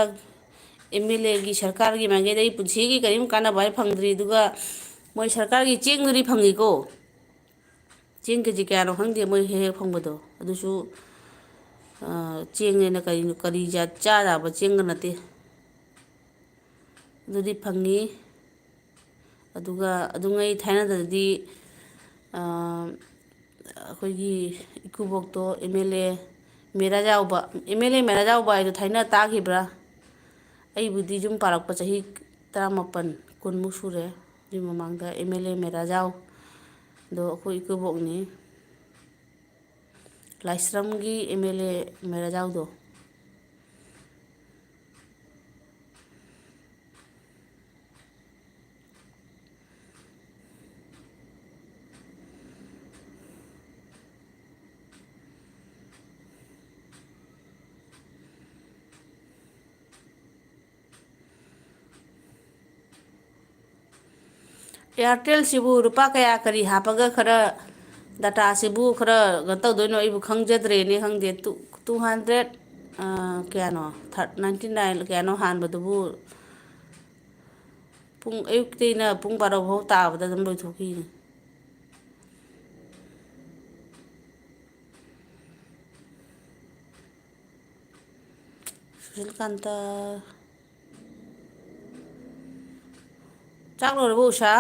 ꯑꯦꯝ ꯑꯦꯜ ꯑꯦꯒꯤ ꯁꯔꯀꯥꯔꯒꯤ ꯃꯥꯏꯀꯩꯗꯒꯤ ꯄꯨꯟꯁꯤꯒꯤ ꯀꯔꯤꯝ ꯀꯥꯟꯅꯕ ꯍꯥꯏ ꯐꯪꯗ꯭ꯔꯤ꯫ ꯑꯗꯨꯒ ꯃꯣꯏ ꯁꯔꯀꯥꯔꯒꯤ ꯆꯦꯡꯗꯨꯗꯤ ꯐꯪꯉꯤꯀꯣ꯫ ꯆꯦꯡ ꯀꯦ ꯖꯤ ꯀꯌꯥꯅꯣ ꯈꯪꯗꯦ ꯃꯣꯏ ꯍꯦꯛ ꯍꯦꯛ ꯐꯪꯕꯗꯣ꯫ ꯑꯗꯨꯁꯨ, ꯑ, ꯆꯦꯡꯅꯦꯅ ꯀꯔꯤꯅꯣ, ꯀꯔꯤ ꯖꯥꯠ ꯆꯥ ꯌꯥꯕ ꯆꯦꯡꯒ ꯅꯠꯇꯦ꯫ ꯑꯗꯨꯗꯤ ꯐꯪꯉꯤ꯫ ꯑꯗꯨꯒ ꯑꯗꯨꯉꯩ ꯊꯥꯏꯅꯗꯗꯤ, ꯑ, ꯑꯩꯈꯣꯏꯒꯤ ꯏꯀꯨꯕꯣꯛꯇꯣ ꯑꯦꯝ ꯑꯦꯜ ꯑꯦ ꯃꯦꯔꯥ ꯌꯥꯎꯕ, ꯑꯦꯝ ꯑꯦꯜ ꯑꯦ ꯃꯦꯔꯥ ꯌꯥꯎꯕ ꯍꯥꯏꯗꯣ ꯊꯥꯏꯅ ꯇꯥꯈꯤꯕ꯭ꯔꯥ? ꯑꯩꯕꯨꯗꯤ ꯌꯨꯝ ꯄꯥꯜꯂꯛꯄ ꯆꯍꯤ ꯇꯔꯥꯃꯥꯄꯟ, ꯀꯨꯟꯃꯨꯛ ꯁꯨꯔꯦ꯫ ꯑꯗꯨꯒꯤ ꯃꯃꯥꯡꯗ ꯑꯦꯝ ꯑꯦꯜ ꯑꯦ ꯃꯦꯔꯥ ꯌꯥꯎ꯫ ꯑꯗꯣ ꯑꯩꯈꯣꯏ ꯏꯀꯨꯕꯣꯛꯅꯤ꯫ ꯂꯥꯏꯁ꯭ꯔꯝꯒꯤ ꯑꯦꯝ ꯑꯦꯜ ꯑꯦ ꯃꯦꯔꯥ ꯌꯥꯎꯗꯣ꯫ ꯑꯦꯌꯥꯔꯇꯦꯜꯁꯤꯕꯨ ꯂꯨꯄꯥ ꯀꯌꯥ ꯀꯔꯤ ꯍꯥꯞꯄꯒ ꯈꯔ ꯗꯇꯥꯁꯤꯕꯨ ꯈꯔ ꯀꯩꯅꯣ ꯇꯧꯗꯣꯏꯅꯣ? ꯑꯩꯕꯨ ꯈꯪꯖꯗ꯭ꯔꯦꯅꯦ, ꯈꯪꯗꯦ꯫ ꯇꯨ, ꯇꯨ ꯍꯟꯗ꯭ꯔꯦꯠ, ꯑ, ꯀꯌꯥꯅꯣ? ꯊꯥꯔ-, ꯅꯥꯏꯟꯇꯤ ꯅꯥꯏꯟ ꯀꯌꯥꯅꯣ ꯍꯥꯟꯕꯗꯨꯕꯨ? ꯄꯨꯡ, ꯑꯌꯨꯛꯇꯩꯅ ꯄꯨꯡ ꯕꯥꯔꯣ ꯐꯥꯎ ꯇꯥꯕꯗ ꯑꯗꯨꯝ ꯂꯣꯏꯊꯣꯛꯈꯤꯅꯦ꯫ ꯁꯨꯁꯤꯜꯀꯥꯟꯇ꯫ ꯆꯥꯛ ꯂꯣꯏꯔꯕꯣ ꯎꯁꯥ?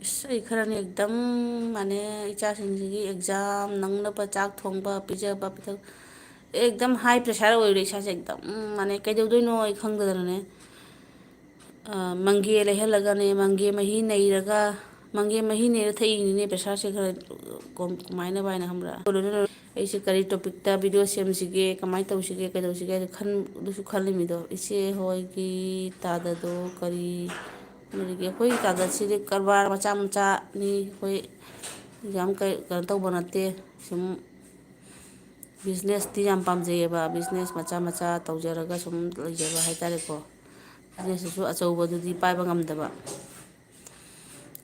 ꯏꯁ, ꯑꯩ ꯈꯔꯅꯦ ꯑꯦꯛꯗꯝ, ꯃꯥꯅꯦ, ꯏꯆꯥꯁꯤꯡꯁꯤꯒꯤ ꯑꯦꯛꯖꯥꯝ ꯅꯪꯅꯕ ꯆꯥꯛ ꯊꯣꯡꯕ, ꯄꯤꯖꯕ, ꯄꯤꯊꯛ-, ꯑꯦꯛꯗꯝ ꯍꯥꯏ ꯄ꯭ꯔꯦꯁꯔ ꯑꯣꯏꯔꯦ ꯏꯁꯥꯁꯦ ꯑꯦꯛꯗꯝ, ꯃꯥꯅꯦ, ꯀꯩꯗꯧꯗꯣꯏꯅꯣ ꯑꯩ ꯈꯪꯗꯗꯅꯅꯦ꯫ ꯑ, ꯃꯪꯒꯦ ꯂꯩꯍꯜꯂꯒꯅꯦ, ꯃꯪꯒꯦ ꯃꯍꯤ ꯅꯩꯔꯒ, ꯃꯪꯒꯦ ꯃꯍꯤ ꯅꯩꯔ ꯊꯛꯏꯅꯤꯅꯦ, ꯄ꯭ꯔꯦꯁꯔꯁꯦ ꯈꯔ ꯀꯣꯝ-, ꯀꯃꯥꯏꯅ ꯍꯥꯏꯅ ꯈꯪꯕ꯭ꯔꯥ? ꯑꯩꯁꯦ ꯀꯔꯤ ꯇꯣꯄꯤꯛꯇ ꯚꯤꯗꯤꯑꯣ ꯁꯦꯝꯁꯤꯒꯦ, ꯀꯃꯥꯏꯅ ꯇꯧꯁꯤꯒꯦ, ꯀꯩꯗꯧꯁꯤꯒꯦ ꯍꯥꯏꯗꯣ ꯈꯟ-, ꯑꯗꯨꯁꯨ ꯈꯜꯂꯤꯃꯤꯗꯣ꯫ ꯏꯆꯦ ꯍꯣꯏꯒꯤ ꯇꯥꯗꯗꯣ ꯀꯔꯤ ꯍꯣꯠꯅꯔꯤꯒꯦ? ꯑꯩꯈꯣꯏꯒꯤ ꯇꯥꯗꯁꯤꯗꯤ ꯀꯔꯕꯥꯔ ꯃꯆꯥ ꯃꯆꯥꯅꯤ, ꯑꯩꯈꯣꯏ ꯌꯥꯝ ꯀꯩ-, ꯀꯩꯅꯣ ꯇꯧꯕ ꯅꯠꯇꯦ, ꯁꯨꯝ ꯕꯤꯖꯤꯅꯦꯁꯇꯤ ꯌꯥꯝ ꯄꯥꯝꯖꯩꯌꯦꯕ, ꯕꯤꯖꯤꯅꯦꯁ ꯃꯆꯥ ꯃꯆꯥ ꯇꯧꯖꯔꯒ ꯁꯨꯝ ꯂꯩꯖꯕ ꯍꯥꯏꯇꯥꯔꯦꯀꯣ꯫ ꯕꯤꯖꯤꯅꯦꯁꯇꯨꯁꯨ ꯑꯆꯧꯕꯗꯨꯗꯤ ꯄꯥꯏꯕ ꯉꯝꯗꯕ꯫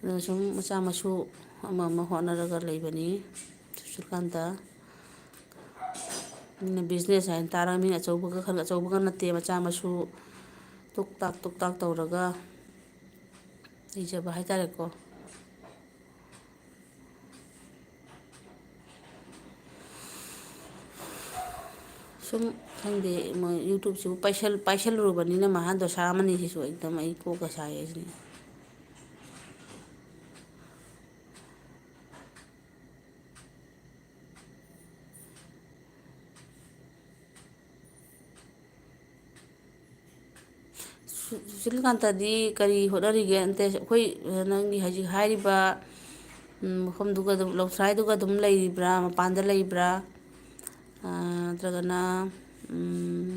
ꯑꯗꯨꯅ ꯁꯨꯝ ꯃꯆꯥ ꯃꯁꯨ ꯑꯃ ꯑꯃ ꯍꯣꯠꯅꯔꯒ ꯂꯩꯕꯅꯤ ꯁꯨꯁꯤꯜꯀꯥꯟꯇ꯫ ꯃꯤꯅ ꯕꯤꯖꯤꯅꯦꯁ ꯍꯥꯏꯅ ꯇꯥꯔꯒ ꯃꯤꯅ ꯑꯆꯧꯕꯒ ꯈꯜ-, ꯑꯆꯧꯕꯒ ꯅꯠꯇꯦ, ꯃꯆꯥ ꯃꯁꯨ ꯇꯨꯛ ꯇꯥꯛ ꯇꯨꯛ ꯇꯥꯛ ꯇꯧꯔꯒ ꯂꯩꯖꯕ ꯍꯥꯏꯇꯥꯔꯦꯀꯣ꯫ ꯁꯨꯝ ꯈꯪꯗꯦ, ꯃꯣꯏ YouTubeꯁꯤꯕꯨ ꯄꯥꯏꯁꯜ-, ꯄꯥꯏꯁꯜꯂꯨꯔꯕꯅꯤꯅ ꯃꯍꯥ ꯗꯣꯁꯥ ꯑꯃꯅꯤ ꯁꯤꯁꯨ, ꯑꯦꯛꯗꯝ ꯑꯩ ꯀꯣꯛꯀ ꯁꯥꯏ ꯍꯥꯏꯁꯤꯅꯤ꯫ ꯁꯨ-, ꯁꯨꯁꯤꯜꯀꯥꯟꯇꯗꯤ ꯀꯔꯤ ꯍꯣꯠꯅꯔꯤꯒꯦ? ꯅꯠꯇꯦ, ꯑꯩꯈꯣꯏ, ꯅꯪꯒꯤ ꯍꯧꯖꯤꯛ ꯍꯥꯏꯔꯤꯕ, ꯎꯝ, ꯃꯐꯝꯗꯨꯒ ꯑꯗꯨꯝ, ꯂꯧꯁ꯭ꯔꯥꯏꯗꯨꯒ ꯑꯗꯨꯝ ꯂꯩꯔꯤꯕ꯭ꯔꯥ, ꯃꯄꯥꯟꯗ ꯂꯩꯕ꯭ꯔꯥ? ꯑꯥ, ꯅꯠꯇ꯭ꯔꯒꯅ, ꯎꯝ,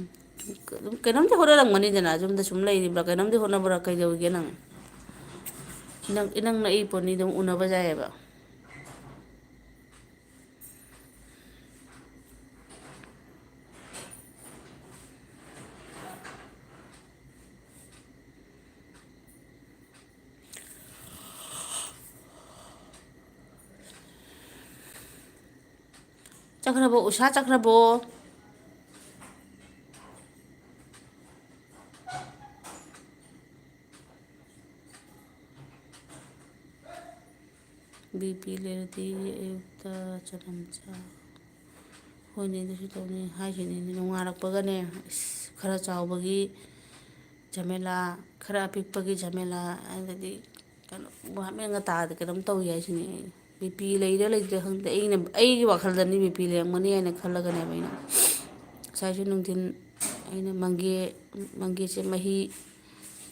ꯑꯗꯨꯝ ꯀꯩꯅꯣꯝꯗꯤ ꯍꯣꯠꯅꯔꯝꯒꯅꯤꯗꯅ, ꯌꯨꯝꯗ ꯁꯨꯝ ꯂꯩꯔꯤꯕ꯭ꯔꯥ, ꯀꯩꯅꯣꯝꯗꯤ ꯍꯣꯠꯅꯕ꯭ꯔꯥ, ꯀꯩꯗꯧꯔꯤꯒꯦ ꯅꯪ? ꯏꯅꯛ, ꯏꯅꯛ ꯅꯛꯏ ꯄꯣꯠꯅꯤ, ꯑꯗꯨꯝ ꯎꯅꯕ ꯌꯥꯏꯑꯕ꯫ ꯆꯠꯈ꯭ꯔꯕꯣ? ꯎꯁꯥ ꯆꯠꯈ꯭ꯔꯕꯣ? BP ꯂꯩꯔꯗꯤ ꯑꯌꯨꯛꯇ ꯆꯅꯝ ꯆꯥ꯫ ꯍꯣꯏꯅꯦ, ꯑꯗꯨꯁꯨ ꯇꯧꯅꯤ ꯍꯥꯏꯁꯤꯅꯤꯅꯦ꯫ ꯅꯣꯡꯉꯥꯜꯂꯛꯄꯒꯅꯦ, ꯑꯁ, ꯈꯔ ꯆꯥꯎꯕꯒꯤ ꯖꯃꯦꯂꯥ, ꯈꯔ ꯑꯄꯤꯛꯄꯒꯤ ꯖꯃꯦꯂꯥ, ꯑꯗꯩꯗꯤ ꯀꯩꯅꯣ, ꯚꯥꯞ ꯃꯦꯟꯒ ꯇꯥꯗꯦ, ꯀꯩꯅꯣꯝ ꯇꯧꯏ ꯍꯥꯏꯁꯤꯅꯤ꯫ ꯑꯩ BP ꯂꯩꯔ ꯂꯩꯇ꯭ꯔꯥ ꯈꯪꯗꯦ, ꯑꯩꯅ, ꯑꯩꯒꯤ ꯋꯥꯈꯜꯗꯅꯤ BP ꯂꯩꯔꯝꯒꯅꯤ ꯍꯥꯏꯅ ꯈꯜꯂꯒꯅꯦꯕ ꯑꯩꯅ꯫ ꯉꯁꯥꯏꯁꯨ ꯅꯨꯡꯊꯤꯜ ꯑꯩꯅ ꯃꯪꯒꯦ, ꯃꯪꯒꯦꯁꯦ ꯃꯍꯤ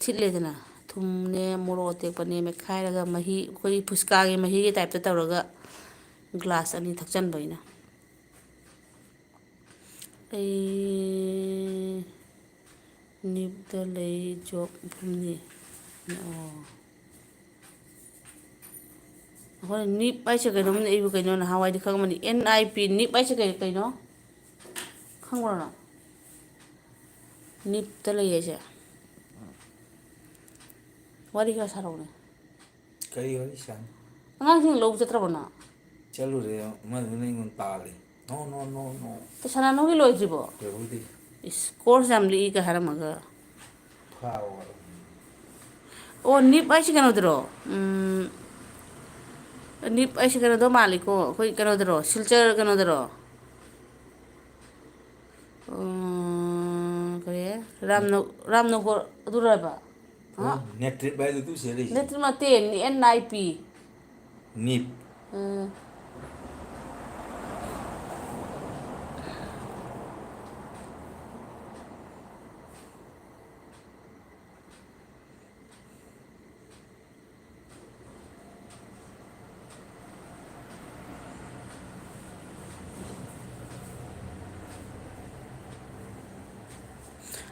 ꯊꯤꯠꯂꯦꯗꯅ, ꯊꯨꯝꯅꯦ, ꯃꯣꯔꯣꯛ ꯑꯇꯦꯛꯄꯅꯦ ꯃꯦꯠꯈꯥꯏꯔꯒ, ꯃꯍꯤ, ꯑꯩꯈꯣꯏꯒꯤ ꯐꯨꯁꯀꯥꯒꯤ ꯃꯍꯤꯒꯤ ꯇꯥꯏꯞꯇ ꯇꯧꯔꯒ ꯒ꯭ꯂꯥꯁ ꯑꯅꯤ ꯊꯛꯆꯟꯕ ꯑꯩꯅ꯫ ꯑꯩ ꯅꯤꯞꯇ ꯂꯩ, ꯖꯣꯕ ꯃꯐꯝꯅꯤ꯫ ꯑꯣ꯫ ꯍꯣꯏ, ꯅꯤꯞ ꯍꯥꯏꯁꯦ ꯀꯩꯅꯣꯝꯅꯦ, ꯑꯩꯕꯨ ꯀꯩꯅꯣ ꯅꯍꯥꯟꯋꯥꯏꯗꯤ ꯈꯪꯉꯝꯕꯅꯤ꯫ NIP, ꯅꯤꯞ ꯍꯥꯏꯁꯦ ꯀꯩ-, ꯀꯩꯅꯣ? ꯈꯪꯕ꯭ꯔꯣ ꯅꯪ? ꯅꯤꯞꯇ ꯂꯩ ꯍꯥꯏꯁꯦ? ꯋꯥꯔꯤ ꯈꯔ ꯁꯥꯔꯛꯎꯅꯦ꯫ ꯀꯔꯤ ꯋꯥꯔꯤ ꯁꯥꯅꯤ? ꯑꯉꯥꯡꯁꯤꯡ ꯂꯧꯕ ꯆꯠꯇ꯭ꯔꯕꯣ ꯅꯪ? ꯆꯠꯂꯨꯔꯦ, ꯑꯃꯗꯨꯅ ꯑꯩꯉꯣꯟꯗ ꯇꯥꯜꯂꯦ꯫ "No, no, no, no꯫ ꯇꯁꯅꯥ ꯅꯪꯒꯤ ꯂꯣꯏꯗ꯭ꯔꯤꯕꯣ? ꯂꯣꯏꯍꯧꯗꯦ꯫ ꯏꯁ, ꯀꯣꯔꯁ ꯌꯥꯝ ꯂꯤꯛꯏꯒ ꯍꯥꯏꯔꯝꯃꯒ꯫ ꯐꯥꯎ꯫ ꯑꯣ, ꯅꯤꯞ ꯍꯥꯏꯁꯤ ꯀꯩꯅꯣꯗꯨꯔꯣ? ꯎꯝ, ꯅꯤꯞ ꯍꯥꯏꯁꯤ ꯀꯩꯅꯣꯗꯣ ꯃꯥꯜꯂꯤꯀꯣ, ꯑꯩꯈꯣꯏ ꯀꯩꯅꯣꯗꯨꯔꯣ, ꯁꯤꯜꯆꯔ ꯀꯩꯅꯣꯗꯨꯔꯣ? ꯑꯣ, ꯀꯔꯤ? ꯔꯥꯝꯅ-, ꯔꯥꯝꯅꯒꯣꯔ ꯑꯗꯨꯔꯕ? ꯍꯥ? ꯅꯦꯇ꯭ꯔꯤꯞ ꯍꯥꯏꯗꯨ ꯑꯗꯨ ꯁꯤꯗ ꯂꯩꯁꯦ꯫ ꯅꯠꯇꯦ, ꯅꯠꯇꯦ, ꯑꯦꯟ ꯑꯥꯏ ꯄꯤ꯫ ꯅꯤꯞ꯫ ꯎꯝ꯫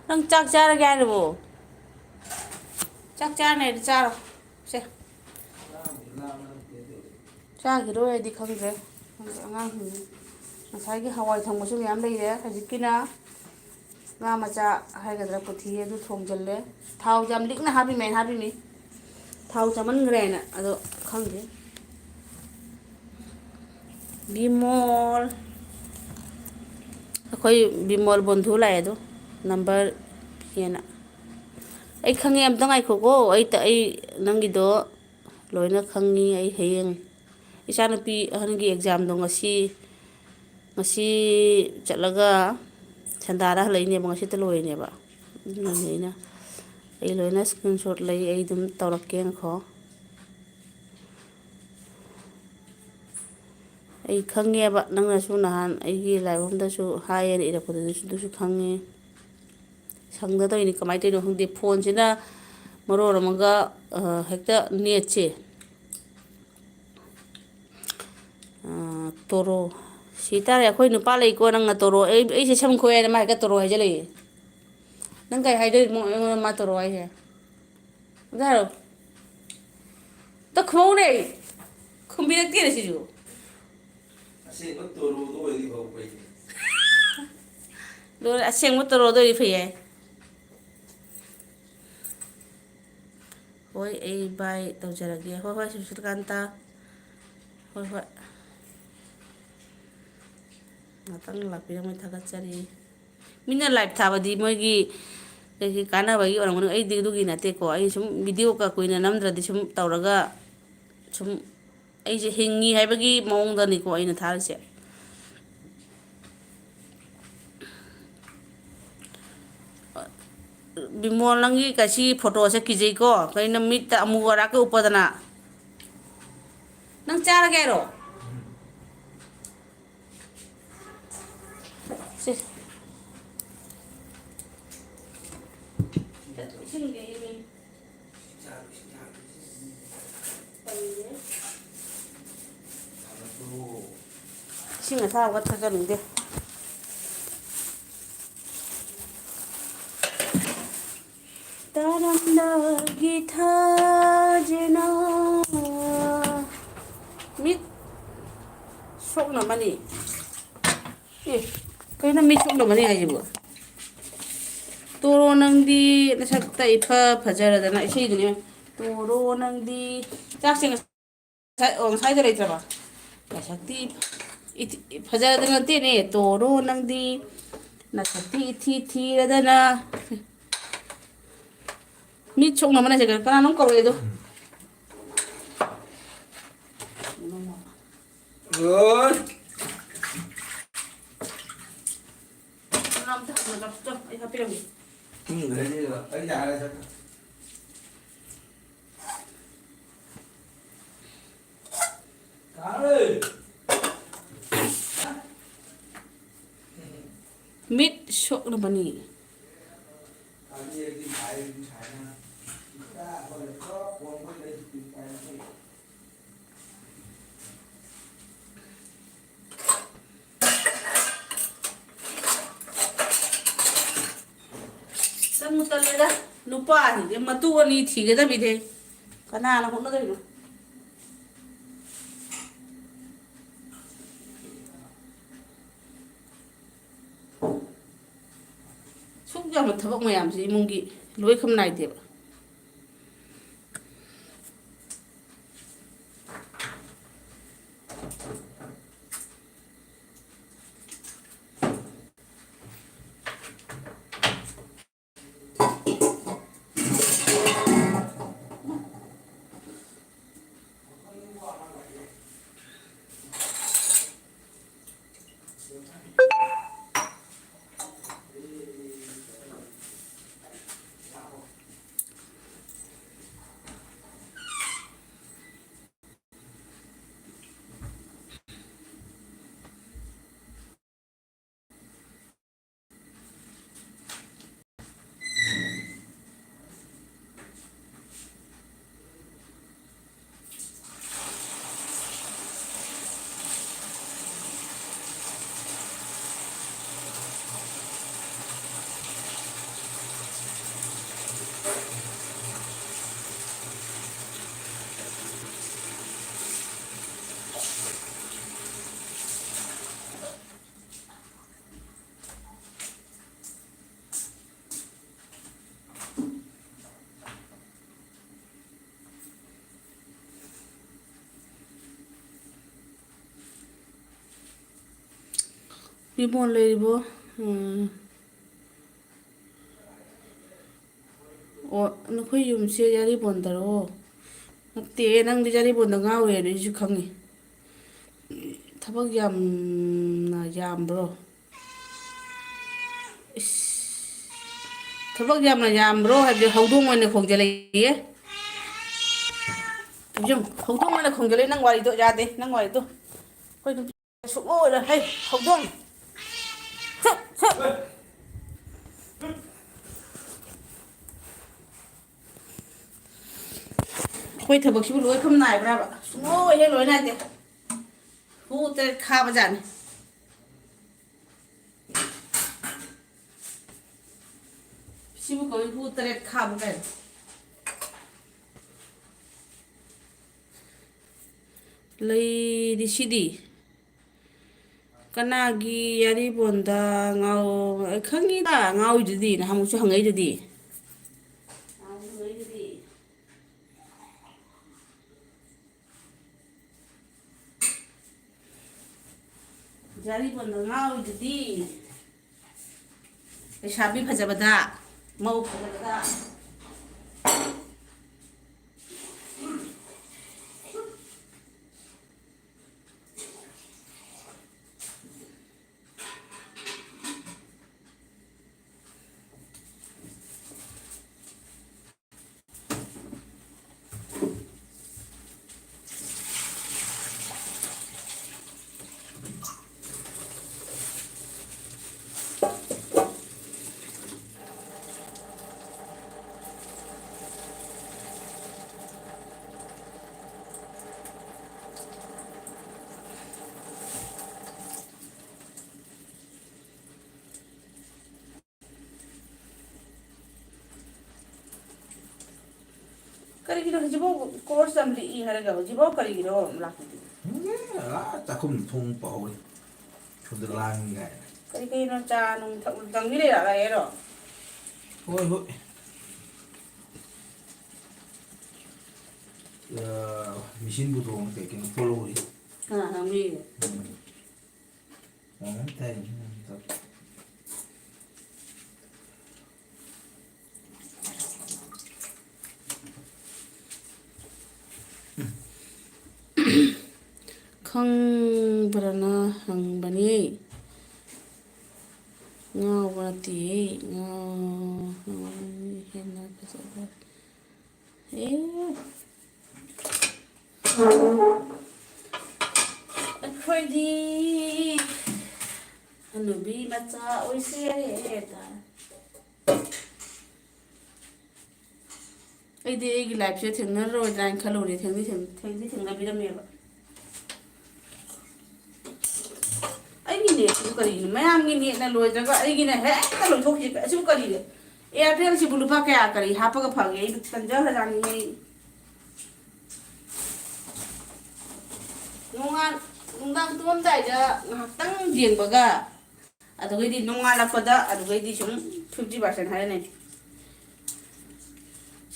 ꯅꯪ ꯆꯥꯛ ꯆꯥꯔꯒꯦ ꯍꯥꯏꯔꯕꯣ? ꯆꯥꯛ ꯆꯥꯔꯅꯤ ꯍꯥꯏꯗꯤ ꯆꯥꯔꯣ꯫ ꯁꯦ꯫ ꯆꯥꯈꯤꯔꯣꯏ ꯍꯥꯏꯗꯤ ꯈꯪꯗ꯭ꯔꯦ꯫ ꯑꯉꯥꯡꯁꯤꯡ ꯉꯁꯥꯏꯒꯤ ꯍꯋꯥꯏ ꯊꯣꯡꯕꯁꯨ ꯃꯌꯥꯝ ꯂꯩꯔꯦ꯫ ꯍꯧꯖꯤꯛꯀꯤꯅ ꯉꯥ ꯃꯆꯥ ꯍꯥꯏꯒꯗ꯭ꯔꯥ, ꯀꯣꯊꯤ ꯑꯗꯨ ꯊꯣꯡꯖꯤꯜꯂꯦ꯫ ꯊꯥꯎꯁꯦ ꯌꯥꯝ ꯂꯤꯛꯅ ꯍꯥꯞꯄꯤꯃꯦ, ꯍꯥꯏꯅ ꯍꯥꯞꯄꯤꯃꯤ꯫ ꯊꯥꯎ ꯆꯥꯃꯟꯈ꯭ꯔꯦꯅ꯫ ꯑꯗꯣ ꯈꯪꯗꯦ꯫ ꯕꯤꯃꯣꯜ꯫ ꯑꯩꯈꯣꯏ ꯕꯤꯃꯣꯜ ꯕꯣꯟꯙꯨ ꯂꯥꯛꯑꯦ ꯑꯗꯣ꯫ ꯅꯝꯕꯔ ꯄꯤꯒꯦꯅ꯫ ꯑꯩ ꯈꯪꯉꯦ, ꯑꯝꯇ ꯉꯥꯏꯈꯣꯀꯣ꯫ ꯑꯩ ꯇ-, ꯑꯩ ꯅꯪꯒꯤꯗꯣ ꯂꯣꯏꯅ ꯈꯪꯉꯤ꯫ ꯑꯩ ꯍꯌꯦꯡ ꯏꯆꯥꯅꯨꯄꯤ ꯑꯍꯟꯒꯤ ꯑꯦꯛꯖꯥꯝꯗꯣ ꯉꯁꯤ, ꯉꯁꯤ ꯆꯠꯂꯒ ꯁꯟꯗꯥꯗ ꯍꯜꯂꯛꯏꯅꯦꯕ, ꯉꯁꯤꯇ ꯂꯣꯏꯔꯤꯅꯦꯕ꯫ ꯑꯗꯨꯅꯅꯦ ꯑꯩꯅ, ꯑꯩ ꯂꯣꯏꯅ screenshot ꯂꯩ, ꯑꯩ ꯑꯗꯨꯝ ꯇꯧꯔꯛꯀꯦ, ꯉꯥꯏꯈꯣ꯫ ꯑꯩ ꯈꯪꯉꯦꯕ, ꯅꯪꯅꯁꯨ ꯅꯍꯥꯟ ꯑꯩꯒꯤ live ꯑꯝꯗꯁꯨ ꯍꯥꯏꯌꯦꯅ ꯏꯔꯛꯄꯗꯨꯗꯁꯨ ꯑꯗꯨꯁꯨ ꯈꯪꯉꯦ꯫ ꯁꯪꯗ ꯇꯧꯔꯤꯅꯤ, ꯀꯃꯥꯏꯅ ꯇꯧꯔꯤꯅꯣ ꯈꯪꯗꯦ꯫ ꯐꯣꯟꯁꯤꯅ ꯃꯔꯣꯜ ꯑꯃꯒ, ꯑ, ꯍꯦꯛꯇ ꯅꯦꯠꯁꯦ, ꯑ, ꯇꯣꯔꯣ꯫ ꯁꯤ ꯇꯥꯔꯦ, ꯑꯩꯈꯣꯏ ꯅꯨꯄꯥ ꯂꯩꯀꯣ, ꯅꯪꯅ ꯇꯣꯔꯣ꯫ ꯑꯩ, ꯑꯩꯁꯦ ꯁꯝ ꯈꯣꯏ ꯍꯥꯏꯅ ꯃꯥ ꯍꯦꯛꯇ ꯇꯣꯔꯣ ꯍꯥꯏꯖꯜꯂꯛꯏ꯫ ꯅꯪ ꯀꯩ ꯍꯥꯏꯗꯣꯏꯅꯣ ꯑꯩꯉꯣꯟꯗ ꯃꯥ ꯇꯣꯔꯣ ꯍꯥꯏꯁꯦ? ꯑꯝꯇ ꯍꯥꯏꯔꯣ꯫ ꯑꯝꯇ ꯈꯨꯝꯃꯛꯎꯅꯦ꯫ ꯈꯨꯝꯕꯤꯔꯛꯇꯦꯅꯦ ꯁꯤꯁꯨ꯫ ꯑꯁꯦꯡꯕ ꯇꯣꯔꯣꯗꯣ ꯑꯣꯏꯔꯗꯤ ꯐꯕ ꯐꯩꯅꯦ꯫ ꯂꯣꯏꯔꯦ, ꯑꯁꯦꯡꯕ ꯇꯣꯔꯣꯗꯣ ꯑꯣꯏꯔꯗꯤ ꯐꯩ ꯍꯥꯏ꯫ ꯍꯣꯏ, ꯑꯩ bye ꯇꯧꯖꯔꯒꯦ꯫ ꯍꯣꯏ, ꯍꯣꯏ, ꯁꯨꯁꯤꯜꯀꯥꯟꯇ꯫ ꯍꯣꯏ, ꯍꯣꯏ꯫ ꯉꯥꯛꯇꯪ ꯂꯥꯛꯄꯤꯔꯝꯕꯩ ꯊꯥꯒꯠꯆꯔꯤ꯫ ꯃꯤꯅ live ꯊꯥꯕꯗꯤ ꯃꯣꯏꯒꯤ ꯀꯩꯒꯤ ꯀꯥꯟꯅꯕꯒꯤ ꯑꯣꯏꯔꯝꯒꯅꯤ, ꯑꯩꯗꯤ ꯑꯗꯨꯒꯤ ꯅꯠꯇꯦꯀꯣ꯫ ꯑꯩ ꯁꯨꯝ video ꯀ ꯀꯨꯏꯅ ꯅꯝꯗ꯭ꯔꯗꯤ ꯁꯨꯝ ꯇꯧꯔꯒ ꯁꯨꯝ ꯑꯩꯁꯦ ꯍꯤꯡꯉꯤ ꯍꯥꯏꯕꯒꯤ ꯃꯑꯣꯡꯗꯅꯤꯀꯣ ꯑꯩꯅ ꯊꯥꯔꯤꯁꯦ꯫ ꯕꯤꯃꯣꯜ, ꯅꯪꯒꯤ ꯀꯁꯤ photo ꯁꯦ ꯀꯤꯖꯩꯀꯣ꯫ ꯀꯩꯅꯣ ꯃꯤꯠꯇ ꯑꯃꯨꯕ ꯑꯔꯥꯛꯀ ꯎꯞꯄꯗꯅ? ꯅꯪ ꯆꯥꯔꯒꯦ ꯍꯥꯏꯔꯣ? ꯁꯦ꯫ ꯏꯁꯤꯡꯗꯤ ꯏꯪꯉꯤ꯫ ꯏꯁꯤꯡ ꯑꯁꯥꯕꯒ ꯊꯛꯆꯅꯤꯡꯗꯦ꯫ ꯇꯥꯔꯝꯗꯒꯤ ꯊꯥꯖꯅ ꯃꯤꯠ ꯁꯣꯛꯅꯕꯅꯤ꯫ ꯑꯦ, ꯀꯩꯅꯣ ꯃꯤꯠ ꯁꯣꯛꯅꯕꯅꯤ ꯍꯥꯏꯁꯤꯕꯨ? ꯇꯣꯔꯣ ꯅꯪꯗꯤ ꯅꯁꯛꯇ ꯏꯐ ꯐꯖꯔꯗꯅ ꯏꯁꯩꯗꯨꯅꯦ꯫ ꯇꯣꯔꯣ ꯅꯪꯗꯤ ꯆꯥꯛꯁꯦ ꯉꯁꯥꯏ, ꯑꯣ, ꯉꯁꯥꯏꯗꯣ ꯂꯩꯇ꯭ꯔꯕ? ꯅꯁꯛꯇꯤ ꯏꯊꯤ-, ꯐꯖꯔꯗꯅ ꯅꯠꯇꯦꯅꯦ, ꯇꯣꯔꯣ ꯅꯪꯗꯤ ꯅꯁꯛꯇꯤ ꯏꯊꯤ ꯊꯤꯔꯗꯅ꯫ ꯃꯤꯠ ꯁꯣꯛꯅꯕꯅꯦ ꯁꯦ, ꯀꯅꯥꯅꯣꯝ ꯀꯧꯔꯛꯑꯦ ꯑꯗꯣ꯫ ꯃꯅꯥ ꯑꯝꯇ ꯍꯥꯞꯄꯣ, ꯆꯠꯂꯣ, ꯆꯠꯂꯣ, ꯑꯩ ꯍꯥꯞꯄꯤꯔꯝꯒꯦ꯫ ꯎꯝ, ꯂꯩꯔꯦ, ꯑꯩ ꯌꯥꯔꯦ, ꯆꯠꯈ꯭ꯔꯦ꯫ ꯃꯤꯠ ꯁꯣꯛꯅꯕꯅꯤ꯫ ꯇꯟꯕꯨ ꯇꯜꯂꯦꯗ, ꯅꯨꯄꯥꯁꯤꯡꯁꯦ ꯃꯇꯨ ꯑꯅꯤ ꯊꯤꯒꯗꯕꯤꯗꯤ ꯀꯅꯥꯅ ꯍꯣꯠꯅꯗꯣꯏꯅꯣ? ꯁꯨꯛ ꯌꯥꯝꯕ ꯊꯕꯛ ꯃꯌꯥꯝꯁꯦ ꯏꯃꯨꯡꯒꯤ ꯂꯣꯏ ꯈꯝ ꯅꯥꯏꯗꯦꯕ꯫ ꯔꯤꯕꯣꯟ ꯂꯩꯔꯤꯕꯣ? ꯎꯝ꯫ ꯑꯣ, ꯅꯈꯣꯏ ꯌꯨꯝꯁꯦ ꯌꯥꯔꯤꯕꯣꯟꯗꯔꯣ? ꯅꯠꯇꯦ, ꯅꯪꯗꯤ ꯌꯥꯔꯤꯕꯣꯟꯗ ꯉꯥꯎꯔꯦꯅ ꯑꯩꯁꯨ ꯈꯪꯉꯤ꯫ ꯊꯕꯛ ꯌꯥꯝꯅ ꯌꯥꯝꯕ꯭ꯔꯣ? ꯏꯁ, ꯊꯕꯛ ꯌꯥꯝꯅ ꯌꯥꯝꯕ꯭ꯔꯣ ꯍꯥꯏꯕꯗꯤ ꯍꯧꯗꯣꯡ ꯑꯣꯏꯅ ꯈꯣꯡꯖꯜꯂꯛꯑꯦ꯫ ꯌꯦꯡꯉꯨ, ꯍꯧꯗꯣꯡ ꯑꯣꯏꯅ ꯈꯣꯡꯖꯜꯂꯛꯑꯦ꯫ ꯅꯪ ꯋꯥꯔꯤꯗꯣ ꯌꯥꯗꯦ, ꯅꯪ ꯋꯥꯔꯤꯗꯣ꯫ ꯑꯩꯈꯣꯏ ꯅꯨꯄꯤ ꯁꯨꯛꯑꯣꯏ ꯑꯣꯏꯔꯣꯏ꯫ ꯍꯩ, ꯍꯧꯗꯣꯡ! ꯁꯨꯛ, ꯁꯨꯛ! ꯑꯩꯈꯣꯏ ꯊꯕꯛꯁꯤꯕꯨ ꯂꯣꯏ ꯈꯝ ꯅꯥꯏꯕ꯭ꯔꯕ? ꯁꯨꯡꯂꯣꯏ ꯍꯦꯛ ꯂꯣꯏ ꯅꯥꯏꯗꯦ꯫ ꯍꯨ ꯇꯔꯦꯠ ꯈꯥꯕꯖꯥꯠꯅꯤ꯫ ꯁꯤꯕꯨ ꯀꯧꯏ ꯍꯨ ꯇꯔꯦꯠ ꯈꯥꯕ ꯀꯥꯏꯅ꯫ ꯂꯩꯔꯤꯁꯤꯗꯤ꯫ ꯀꯅꯥꯒꯤ ꯌꯥꯔꯤꯕꯣꯟꯗ ꯉꯥꯎ-, ꯈꯪꯉꯤꯗ, ꯉꯥꯎꯔꯤꯗꯨꯗꯤ, ꯅꯍꯥꯟꯃꯨꯛꯁꯨ ꯍꯪꯉꯛꯏꯗꯨꯗꯤ꯫ ꯅꯍꯥꯟꯃꯨꯛꯁꯨ ꯍꯪꯉꯛꯏꯗꯨꯗꯤ꯫ ꯌꯥꯔꯤꯕꯣꯟꯗ ꯉꯥꯎꯔꯤꯗꯨꯗꯤ꯫ ꯂꯩꯁꯥꯕꯤ ꯐꯖꯕꯗ, ꯃꯧ ꯐꯖꯕꯗ꯫ ꯀꯔꯤꯒꯤꯅꯣ ꯍꯧꯖꯤꯛꯐꯥꯎ ꯀꯣꯔꯁ ꯌꯥꯝ ꯂꯤꯛꯏ ꯍꯥꯏꯔꯒ ꯍꯧꯖꯤꯛꯐꯥꯎ ꯀꯔꯤꯒꯤꯅꯣ ꯂꯥꯛꯇ꯭ꯔꯤꯗꯤ? ꯈꯪꯗꯦ, ꯑꯥ ꯆꯥꯛꯈꯨꯝ ꯊꯣꯡ ꯄꯥꯎꯔꯤ꯫ ꯁꯣꯝꯗ ꯂꯥꯡꯉꯤ ꯀꯥꯏꯅ꯫ ꯀꯔꯤ ꯀꯔꯤꯅꯣ ꯆꯥ ꯅꯨꯡ ꯊꯛ-, ꯇꯪꯕꯤ ꯂꯩꯔꯛꯑꯒꯦꯔꯣ? ꯍꯣꯏ, ꯍꯣꯏ꯫ ꯑ, ꯃꯦꯆꯤꯟ ꯄꯨꯊꯣꯛꯑꯒ ꯀꯩ ꯀꯩꯅꯣ ꯄꯣꯠꯂꯧꯔꯤ꯫ ꯀꯅꯥ ꯈꯪꯕꯤ? ꯎꯝ꯫ ꯇꯥꯏ, ꯇꯥꯏ, ꯎꯝ, ꯇꯧ꯫ ꯈꯪꯕ꯭ꯔꯅ ꯍꯪꯕꯅꯤ꯫ ꯉꯥꯎꯕ ꯅꯠꯇꯦꯍꯦ꯫ ꯉꯥꯎ-, ꯉꯥꯎꯕ ꯍꯦꯟꯅ ꯐꯖꯕ꯫ ꯑꯦ꯫ ꯑꯩꯈꯣꯏꯗꯤ ꯍꯅꯨꯕꯤ ꯃꯆꯥ ꯑꯣꯏꯁꯦ ꯇꯥꯔꯦ꯫ ꯑꯩꯗꯤ ꯑꯩꯒꯤ ꯂꯥꯏꯐꯁꯦ ꯊꯦꯡꯅꯔꯔꯣꯏꯗ꯭ꯔꯥ ꯍꯥꯏꯅ ꯈꯜꯂꯨꯔꯦ꯫ ꯊꯦꯡꯗꯤ ꯊꯦꯡ-, ꯊꯦꯡꯗꯤ ꯊꯦꯡꯅꯕꯤꯔꯝꯃꯦꯕ꯫ ꯑꯩꯒꯤ ꯅꯦꯠꯁꯤꯕꯨ ꯀꯔꯤꯅꯣ? ꯃꯌꯥꯝꯒꯤ ꯅꯦꯠꯅ ꯂꯣꯏꯗ꯭ꯔꯒ ꯑꯩꯒꯤꯅ ꯍꯦꯛꯇ ꯂꯣꯏꯊꯣꯛꯈꯤ꯫ ꯑꯁꯤꯕꯨ ꯀꯔꯤꯅꯣ? ꯑꯦꯌꯥꯔꯇꯦꯜꯁꯤꯕꯨ ꯂꯨꯄꯥ ꯀꯌꯥ ꯀꯔꯤ ꯍꯥꯞꯄꯒ ꯐꯒꯦ? ꯑꯩ ꯇꯟꯖꯈ꯭ꯔꯖꯥꯠꯅꯤꯍꯦ꯫ ꯅꯣꯡꯉꯥꯟ-, ꯅꯨꯡꯗꯥꯡ ꯇꯨꯝꯃꯝꯗꯥꯏꯗ ꯉꯥꯏꯍꯥꯛꯇꯪ ꯌꯦꯡꯕꯒ, ꯑꯗꯨꯒꯩꯗꯤ ꯅꯣꯡꯉꯥꯜꯂꯛꯄꯗ, ꯑꯗꯨꯒꯩꯗꯤ ꯁꯨꯝ fifty percent ꯍꯥꯏꯔꯅꯤ꯫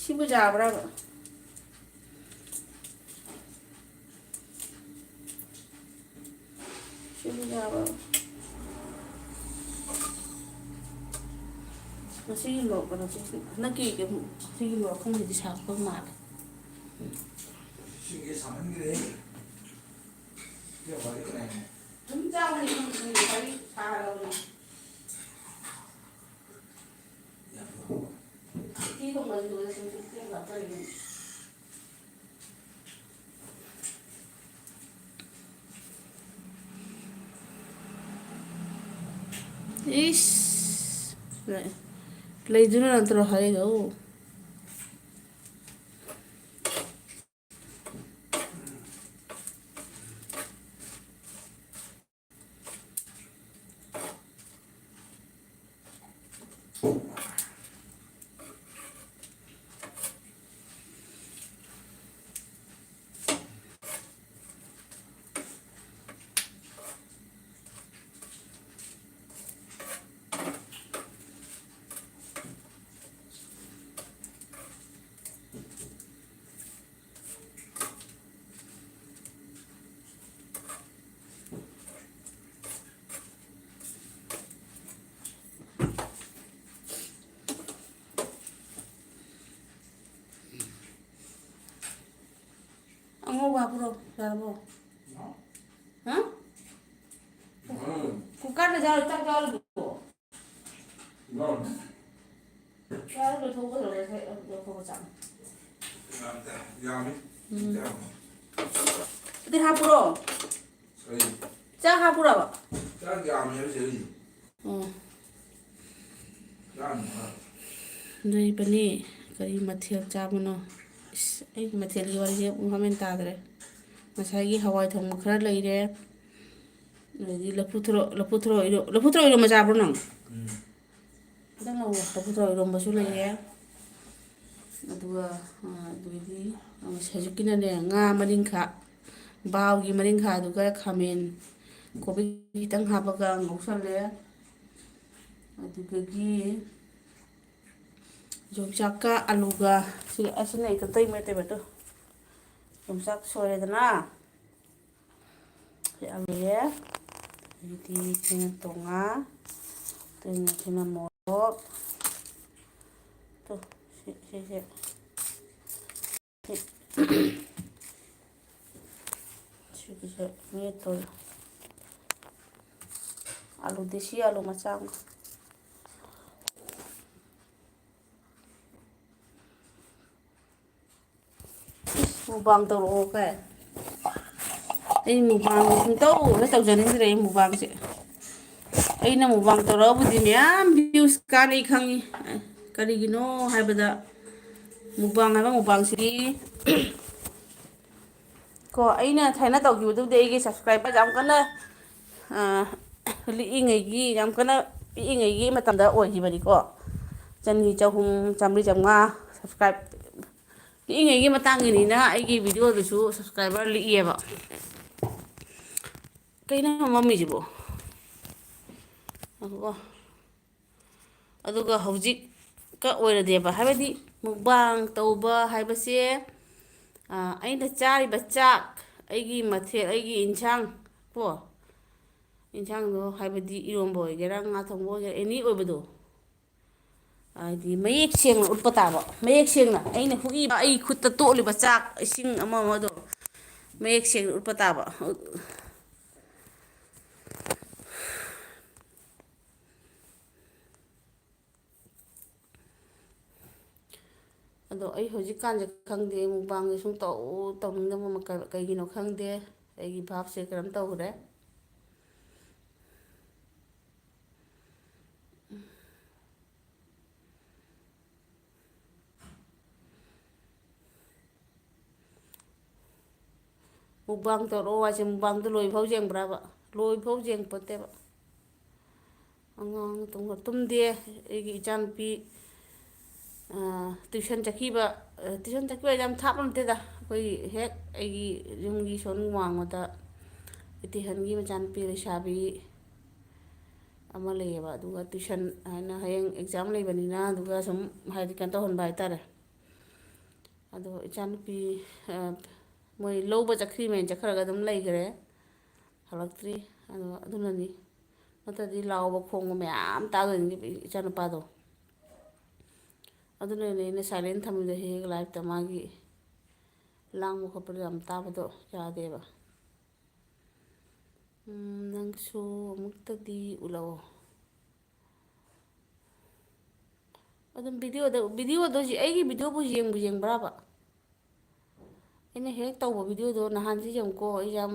ꯁꯤꯕꯨ ꯌꯥꯕ꯭ꯔꯕ? ꯁꯤꯕꯨ ꯌꯥꯕ꯭ꯔꯕ? ꯉꯁꯤꯒꯤ ꯃꯣꯔꯣꯛ ꯀꯩꯅꯣꯁꯦ, ꯍꯟꯗꯛꯀꯤ ꯀꯩꯅꯣ, ꯁꯤꯒꯤ ꯃꯣꯔꯣꯛ ꯑꯀꯪꯕꯁꯦ ꯁꯥꯔꯛꯄ ꯃꯥꯜꯂꯦ꯫ ꯁꯤꯒꯤ ꯁꯥꯃꯟꯈ꯭ꯔꯦ꯫ ꯁꯤꯒ ꯋꯥꯔꯤ ꯁꯥꯟꯅꯩꯅꯦ꯫ ꯑꯗꯨꯝ ꯆꯥꯎꯅ ꯌꯨꯝꯗꯨꯒꯤ ꯋꯥꯔꯤ ꯁꯥꯔꯕꯅꯦ꯫ ꯎꯇꯤ ꯊꯣꯡꯕꯗꯨꯗ ꯁꯨꯝ ꯎꯇꯤ ꯍꯥꯞꯆꯜꯂꯦ꯫ ꯏꯁ! ꯂꯩꯗꯨꯅ ꯅꯠꯇ꯭ꯔꯣ ꯍꯥꯏꯔꯛꯏꯗꯣ? ꯍꯥꯞꯄꯨꯔꯣ? ꯌꯥꯔꯕꯣ? ꯍꯥ? ꯀꯨꯀꯔꯗ ꯆꯥꯔꯣ, ꯆꯥꯛ ꯆꯥꯔꯣ꯫ ꯆꯥꯔꯣ, ꯂꯣꯏꯊꯣꯛꯑꯣ, ꯂꯣꯏꯊꯣꯛꯑꯣ, ꯆꯥꯛ꯫ ꯌꯥꯝꯗꯦ, ꯌꯥꯝꯃꯤ꯫ ꯎꯝ꯫ ꯌꯥꯝꯃꯤ꯫ ꯑꯗꯨꯗꯤ ꯍꯥꯞꯄꯨꯔꯣ? ꯀꯔꯤ? ꯆꯥꯛ ꯍꯥꯞꯄꯨꯔꯕ? ꯆꯥꯛ ꯌꯥꯝꯃꯦ ꯍꯥꯏꯕ ꯆꯦ ꯔꯣꯖꯤ꯫ ꯑꯣ꯫ ꯆꯥꯅꯤ ꯍꯥꯏꯕ꯫ ꯑꯗꯨ ꯏꯕꯥꯅꯤ ꯀꯔꯤ ꯃꯊꯦꯜ ꯆꯥꯕꯅꯣ? ꯏꯁ, ꯑꯩ ꯃꯊꯦꯜꯒꯤ ꯋꯥꯔꯤꯁꯦ ꯄꯨꯡ ꯍꯥꯞ ꯃꯦꯟ ꯇꯥꯗ꯭ꯔꯦ꯫ ꯉꯁꯥꯏꯒꯤ ꯍꯋꯥꯏ ꯊꯣꯡꯕ ꯈꯔ ꯂꯩꯔꯦ꯫ ꯑꯗꯒꯤ ꯂꯐꯨ ꯊꯔꯣ-, ꯂꯐꯨ ꯊꯔꯣ ꯏꯔꯣ-, ꯂꯐꯨ ꯊꯔꯣ ꯏꯔꯣꯝꯕ ꯆꯥꯕ꯭ꯔꯣ ꯅꯪ? ꯎꯝ꯫ ꯈꯤꯇꯪ ꯂꯧꯔꯣ꯫ ꯂꯐꯨ ꯊꯔꯣ ꯏꯔꯣꯝꯕꯁꯨ ꯂꯩꯔꯦ꯫ ꯑꯗꯨꯒ, ꯑ, ꯑꯗꯨꯗꯩꯗꯤ, ꯑ, ꯍꯧꯖꯤꯛꯀꯤꯅꯅꯦ, ꯉꯥ ꯃꯔꯤꯡꯈꯥ, ꯕꯥꯎꯒꯤ ꯃꯔꯤꯡꯈꯥꯗꯨꯒ ꯈꯥꯃꯦꯟ, ꯀꯣꯕꯤ ꯈꯤꯇꯪ ꯍꯥꯞꯄꯒ ꯉꯧꯁꯜꯂꯦ꯫ ꯑꯗꯨꯗꯒꯤ ꯌꯣꯡꯆꯥꯛꯀ ꯑꯂꯨꯒ, ꯁꯤ, ꯑꯁꯤꯅ ꯑꯩ ꯀꯩꯝꯇ ꯃꯦꯠꯇꯦꯕ ꯑꯗꯣ꯫ ꯌꯣꯡꯆꯥꯛ ꯁꯣꯏꯔꯦꯗꯅ꯫ ꯁꯤ ꯑꯂꯨꯁꯦ, ꯑꯗꯩꯗꯤ ꯁꯤꯅ ꯇꯣꯉꯥ, ꯑꯗꯩ ꯁꯤꯅ ꯃꯣꯔꯣꯛ, ꯇꯨ, ꯁꯤ, ꯁꯤꯁꯦ, ꯁꯤ, ꯁꯤꯒꯤꯁꯦ ꯃꯦꯠꯇꯣꯏ꯫ ꯑꯂꯨ, ꯗꯦꯁꯤ ꯑꯂꯨ ꯃꯆꯥ ꯑꯃꯒ꯫ ꯏꯁ, ꯃꯨꯛꯕꯥꯡ ꯇꯧꯔꯛꯑꯣ ꯀꯥꯏ꯫ ꯑꯩ ꯃꯨꯛꯕꯥꯡ ꯁꯨꯡꯇꯧ ꯍꯦꯛ ꯇꯧꯖꯅꯤꯡꯗ꯭ꯔꯦ, ꯑꯩ ꯃꯨꯛꯕꯥꯡꯁꯦ꯫ ꯑꯩꯅ ꯃꯨꯛꯕꯥꯡ ꯇꯧꯔꯒꯕꯨꯗꯤ ꯃꯌꯥꯝ views ꯀꯥꯟꯅꯩ ꯈꯪꯉꯤ꯫ ꯀꯔꯤꯒꯤꯅꯣ ꯍꯥꯏꯕꯗ, ꯃꯨꯛꯕꯥꯡ ꯍꯥꯏꯕ ꯃꯨꯛꯕꯥꯡꯁꯤꯗꯤ ꯀꯣ, ꯑꯩꯅ ꯊꯥꯏꯅ ꯇꯧꯈꯤꯕꯗꯨꯕꯨꯗꯤ ꯑꯩꯒꯤ subscriber ꯌꯥꯝ ꯀꯟꯅ, ꯑ, ꯂꯤꯛꯏꯉꯩꯒꯤ, ꯌꯥꯝ ꯀꯟꯅ ꯄꯤꯛꯏꯉꯩꯒꯤ ꯃꯇꯝꯗ ꯑꯣꯏꯈꯤꯕꯅꯤꯀꯣ꯫ ꯆꯅꯤ, ꯆꯍꯨꯝ, ꯆꯥꯝꯃꯔꯤ, ꯆꯥꯝꯃꯉꯥ subscribe ꯄꯤꯛꯏꯉꯩꯒꯤ ꯃꯇꯥꯡꯒꯤꯅꯤꯅ ꯑꯩꯒꯤ videoꯗꯨꯁꯨ subscriber ꯂꯤꯛꯑꯦꯕ꯫ ꯀꯩꯅꯣ ꯃꯝꯃꯤꯁꯤꯕꯣ? ꯉꯥꯏꯈꯣꯀꯣ꯫ ꯑꯗꯨꯒ ꯍꯧꯖꯤꯛꯀ ꯑꯣꯏꯔꯗꯤꯕ, ꯍꯥꯏꯕꯗꯤ ꯃꯨꯛꯕꯥꯡ ꯇꯧꯕ ꯍꯥꯏꯕꯁꯦ, ꯑ, ꯑꯩꯅ ꯆꯥꯔꯤꯕ ꯆꯥꯛ, ꯑꯩꯒꯤ ꯃꯊꯦꯜ, ꯑꯩꯒꯤ ꯏꯟꯁꯥꯡ ꯀꯣ, ꯏꯟꯁꯥꯡꯗꯣ ꯍꯥꯏꯕꯗꯤ ꯏꯔꯣꯝꯕ ꯑꯣꯏꯒꯦꯔꯥ, ꯉꯥ ꯊꯣꯡꯕ ꯑꯣꯏꯒꯦꯔꯥ, ꯑꯦꯅꯤ ꯑꯣꯏꯕꯗꯣ, ꯍꯥꯏꯗꯤ ꯃꯌꯦꯛ ꯁꯦꯡꯅ ꯎꯠꯄ ꯇꯥꯕ꯫ ꯃꯌꯦꯛ ꯁꯦꯡꯅ ꯑꯩꯅ ꯍꯨꯛꯏꯕ, ꯑꯩ ꯈꯨꯠꯇ ꯇꯣꯠꯂꯤꯕ ꯆꯥꯛ, ꯏꯁꯤꯡ ꯑꯃ ꯑꯃꯗꯣ ꯃꯌꯦꯛ ꯁꯦꯡꯅ ꯎꯠꯄ ꯇꯥꯕ꯫ ꯑꯗꯣ ꯑꯩ ꯍꯧꯖꯤꯛꯀꯥꯟꯁꯦ ꯈꯪꯗꯦ, ꯃꯨꯛꯕꯥꯡꯁꯦ ꯁꯨꯝ ꯇꯧ ꯇꯧꯅꯤꯡꯗꯕ ꯑꯃ ꯀ-, ꯀꯩꯒꯤꯅꯣ ꯈꯪꯗꯦ꯫ ꯑꯩꯒꯤ ꯚꯥꯞꯁꯦ ꯀꯩꯅꯣꯝ ꯇꯧꯈ꯭ꯔꯦ꯫ ꯃꯨꯛꯕꯥꯡ ꯇꯧꯔꯛꯑꯣ ꯍꯥꯏꯁꯦ, ꯃꯨꯛꯕꯥꯡꯗꯣ ꯂꯣꯏꯐꯥꯎ ꯌꯦꯡꯕ꯭ꯔꯕ? ꯂꯣꯏꯐꯥꯎ ꯌꯦꯡꯄꯣꯠꯇꯦꯕ꯫ ꯑꯉꯥꯡ ꯇꯨꯝꯈ꯭ꯔ-, ꯇꯨꯝꯗꯦ꯫ ꯑꯩꯒꯤ ꯏꯆꯥꯅꯨꯄꯤ, ꯑ, ꯇ꯭ꯌꯨꯁꯟ ꯆꯠꯈꯤꯕ, ꯑ, ꯇ꯭ꯌꯨꯁꯟ ꯆꯠꯈꯤꯕ ꯍꯥꯏꯁꯦ ꯌꯥꯝ ꯊꯥꯞꯄ ꯅꯠꯇꯦꯗ꯫ ꯑꯩꯈꯣꯏ ꯍꯦꯛ ꯑꯩꯒꯤ ꯌꯨꯝꯒꯤ ꯁꯣꯟ ꯋꯥꯡꯃꯗ ꯏꯇꯤꯍꯟꯒꯤ ꯃꯆꯥꯅꯨꯄꯤ ꯂꯩꯁꯥꯕꯤ ꯑꯃ ꯂꯩꯌꯦꯕ꯫ ꯑꯗꯨꯒ ꯇ꯭ꯌꯨꯁꯟ ꯍꯥꯏꯅ ꯍꯌꯦꯡ ꯑꯦꯛꯖꯥꯝ ꯂꯩꯕꯅꯤꯅ, ꯑꯗꯨꯒ ꯁꯨꯝ ꯍꯥꯏꯗꯤ ꯀꯩꯅꯣ ꯇꯧꯍꯟꯕ ꯍꯥꯏꯇꯥꯔꯦ꯫ ꯑꯗꯣ ꯏꯆꯥꯅꯨꯄꯤ, ꯑ, ꯃꯣꯏ ꯂꯧꯕ ꯆꯠꯈ꯭ꯔꯤꯃꯦꯅ ꯆꯠꯈ꯭ꯔꯒ ꯑꯗꯨꯝ ꯂꯩꯈ꯭ꯔꯦ, ꯍꯜꯂꯛꯇ꯭ꯔꯤ꯫ ꯑꯗꯣ ꯑꯗꯨꯅꯅꯤ, ꯅꯠꯇ꯭ꯔꯗꯤ ꯂꯥꯎꯕ ꯈꯣꯡꯕ ꯃꯌꯥꯝ ꯇꯥꯗꯣꯏꯅꯤ ꯏꯆꯥꯅꯨꯄꯥꯗꯣ꯫ ꯑꯗꯨꯅꯅꯦ ꯑꯩꯅ ꯁꯥꯏꯂꯦꯟ ꯊꯝꯃꯤꯗꯣ, ꯍꯦꯛ ꯍꯦꯛ ꯂꯥꯏꯞꯇ ꯃꯥꯒꯤ ꯂꯥꯡꯕ ꯈꯣꯠꯄꯗꯣ ꯌꯥꯝ ꯇꯥꯕꯗꯣ ꯌꯥꯗꯦꯕ꯫ ꯎꯝ, ꯅꯪꯁꯨ ꯑꯃꯨꯛꯇꯗꯤ ꯎꯠꯂꯛꯑꯣ꯫ ꯑꯗꯨꯝ ꯚꯤꯗꯤꯑꯣꯗ, ꯚꯤꯗꯤꯑꯣꯗꯣ ꯍꯧꯖꯤꯛ ꯑꯩꯒꯤ ꯚꯤꯗꯤꯑꯣꯕꯨ ꯌꯦꯡꯕꯨ ꯌꯦꯡꯕ꯭ꯔꯕ? ꯑꯩꯅ ꯍꯦꯛ ꯇꯧꯕ ꯚꯤꯗꯤꯑꯣꯗꯣ ꯅꯍꯥꯟꯁꯤ ꯌꯦꯡꯉꯨꯀꯣ꯫ ꯑꯩ ꯌꯥꯝ,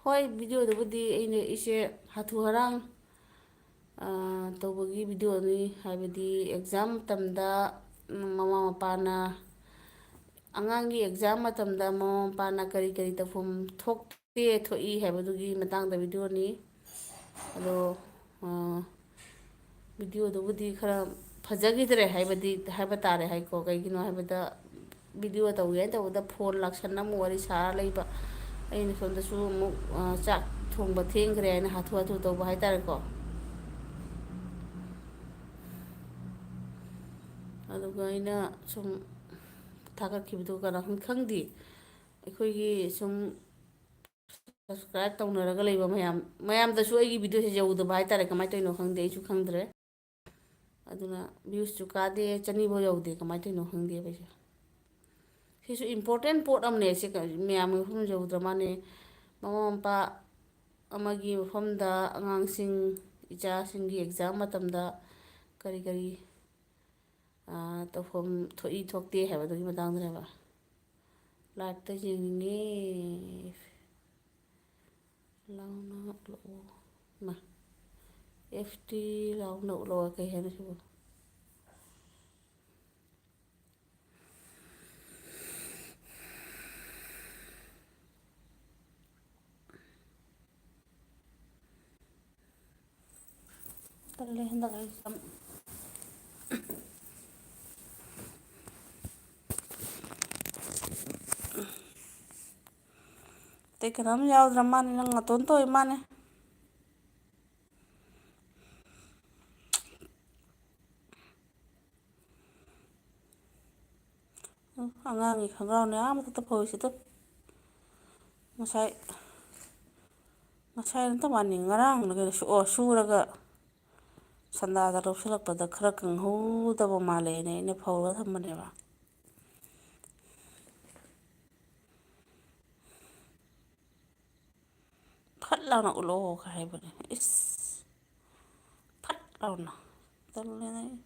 ꯍꯣꯏ, ꯚꯤꯗꯤꯑꯣꯗꯨꯕꯨꯗꯤ ꯑꯩꯅ, ꯑꯩꯁꯦ ꯍꯥꯊꯨ ꯍꯔꯥꯡ, ꯑ, ꯇꯧꯕꯒꯤ ꯚꯤꯗꯤꯑꯣꯅꯤ꯫ ꯍꯥꯏꯕꯗꯤ ꯑꯦꯛꯖꯥꯝ ꯃꯇꯝꯗ, ꯎꯝ, ꯃꯃꯥ ꯃꯄꯥꯅ, ꯑꯉꯥꯡꯒꯤ ꯑꯦꯛꯖꯥꯝ ꯃꯇꯝꯗ ꯃꯃꯥ ꯃꯄꯥꯅ ꯀꯔꯤ ꯀꯔꯤ ꯇꯧꯐꯝ ꯊꯣꯛ ꯇꯦ ꯊꯣꯛꯏ ꯍꯥꯏꯕꯗꯨꯒꯤ ꯃꯇꯥꯡꯗ ꯚꯤꯗꯤꯑꯣꯅꯤ꯫ ꯑꯗꯣ, ꯑ, ꯚꯤꯗꯤꯑꯣꯗꯨꯕꯨꯗꯤ ꯈꯔ ꯐꯖꯈꯤꯗ꯭ꯔꯦ ꯍꯥꯏꯕꯗꯤ, ꯍꯥꯏꯕ ꯇꯥꯔꯦ ꯍꯥꯏꯀꯣ꯫ ꯀꯩꯒꯤꯅꯣ ꯍꯥꯏꯕꯗ, ꯚꯤꯗꯤꯑꯣ ꯇꯧꯒꯦ ꯍꯥꯏꯅ ꯇꯧꯕꯗ ꯐꯣꯟ ꯂꯥꯛꯁꯟꯅ ꯑꯃꯨꯛ ꯋꯥꯔꯤ ꯁꯥꯔ ꯂꯩꯕ꯫ ꯑꯩꯅ ꯁꯣꯝꯗꯁꯨ ꯑꯃꯨꯛ, ꯑ, ꯆꯥꯛ ꯊꯣꯡꯕ ꯊꯦꯡꯈ꯭ꯔꯦ ꯍꯥꯏꯅ ꯍꯥꯊꯨ ꯍꯥꯊꯨ ꯇꯧꯕ ꯍꯥꯏꯇꯥꯔꯦꯀꯣ꯫ ꯑꯗꯨꯒ ꯑꯩꯅ ꯁꯨꯝ ꯊꯥꯒꯠꯈꯤꯕꯗꯨ ꯀꯅꯥ ꯈꯪ-, ꯈꯪꯗꯦ꯫ ꯑꯩꯈꯣꯏꯒꯤ ꯁꯨꯝ subscribe ꯇꯧꯅꯔꯒ ꯂꯩꯕ ꯃꯌꯥꯝ, ꯃꯌꯥꯝꯗꯁꯨ ꯑꯩꯒꯤ ꯚꯤꯗꯤꯑꯣꯁꯦ ꯌꯧꯗꯕ ꯍꯥꯏꯇꯥꯔꯦ꯫ ꯀꯃꯥꯏꯅ ꯇꯧꯔꯤꯅꯣ ꯈꯪꯗꯦ, ꯑꯩꯁꯨ ꯈꯪꯗ꯭ꯔꯦ꯫ ꯑꯗꯨꯅ viewsꯁꯨ ꯀꯥꯗꯦ, ꯆꯅꯤꯐꯥꯎ ꯌꯧꯗꯦ꯫ ꯀꯃꯥꯏꯅ ꯇꯧꯔꯤꯅꯣ ꯈꯪꯗꯦꯕ ꯑꯩꯁꯦ꯫ ꯁꯤꯁꯨ important ꯄꯣꯠ ꯑꯃꯅꯦ꯫ ꯁꯤ ꯀ-, ꯃꯌꯥꯝꯒꯤ ꯃꯐꯝ ꯌꯧꯗ꯭ꯔ ꯃꯥꯅꯦ꯫ ꯃꯃꯥ ꯃꯄꯥ ꯑꯃꯒꯤ ꯃꯐꯝꯗ ꯑꯉꯥꯡꯁꯤꯡ, ꯏꯆꯥꯁꯤꯡꯒꯤ exam ꯃꯇꯝꯗ ꯀꯔꯤ ꯀꯔꯤ, ꯑꯥ, ꯇꯧꯐꯝ ꯊꯣꯛꯏ ꯊꯣꯛꯇꯦ ꯍꯥꯏꯕꯗꯨꯒꯤ ꯃꯇꯥꯡꯗꯅꯦꯕ꯫ Live ꯇ ꯌꯦꯡꯅꯤꯡꯉꯦ꯫ ꯂꯥꯎꯅ ꯎꯠꯂꯛꯑꯣ꯫ ꯃꯥ꯫ F T ꯂꯥꯎꯅ ꯎꯠꯂꯛꯑꯣ꯫ ꯀꯩ ꯍꯥꯏꯅꯣ ꯁꯤꯕꯣ? ꯇꯜꯂꯦ ꯍꯟꯗꯛ ꯑꯩ ꯁꯝ꯫ ꯑꯇꯩ ꯀꯅꯥꯝ ꯌꯥꯎꯗ꯭ꯔ ꯃꯥꯅꯦ, ꯅꯪ ꯅꯇꯣꯝꯇ ꯑꯣꯏ ꯃꯥꯅꯦ꯫ ꯑꯉꯥꯡꯒꯤ ꯈꯣꯡꯒ꯭ꯔꯥꯎꯅꯦ ꯑꯥ ꯃꯊꯛꯇ ꯐꯧꯔꯤꯁꯤꯗ꯫ ꯉꯁꯥꯏ, ꯉꯁꯥꯏ ꯅꯠꯇ ꯃꯥꯅꯤ, ꯉꯔꯥꯡꯅ ꯀꯩꯅꯣ ꯁꯨ-, ꯑꯣ, ꯁꯨꯔꯒ ꯁꯟꯗꯥꯗ ꯂꯧꯁꯤꯜꯂꯛꯄꯗ ꯈꯔ ꯀꯪꯍꯧꯗꯕ ꯃꯥꯜꯂꯦꯅ ꯑꯩꯅ ꯐꯧꯔꯒ ꯊꯝꯕꯅꯦꯕ꯫ ꯐꯠ ꯂꯥꯎꯅ ꯎꯠꯂꯛꯑꯣꯒ ꯍꯥꯏꯕꯅꯦ꯫ ꯏꯁ! ꯐꯠ ꯂꯥꯎꯅ꯫ ꯇꯜꯂꯦꯗ ꯑꯩ꯫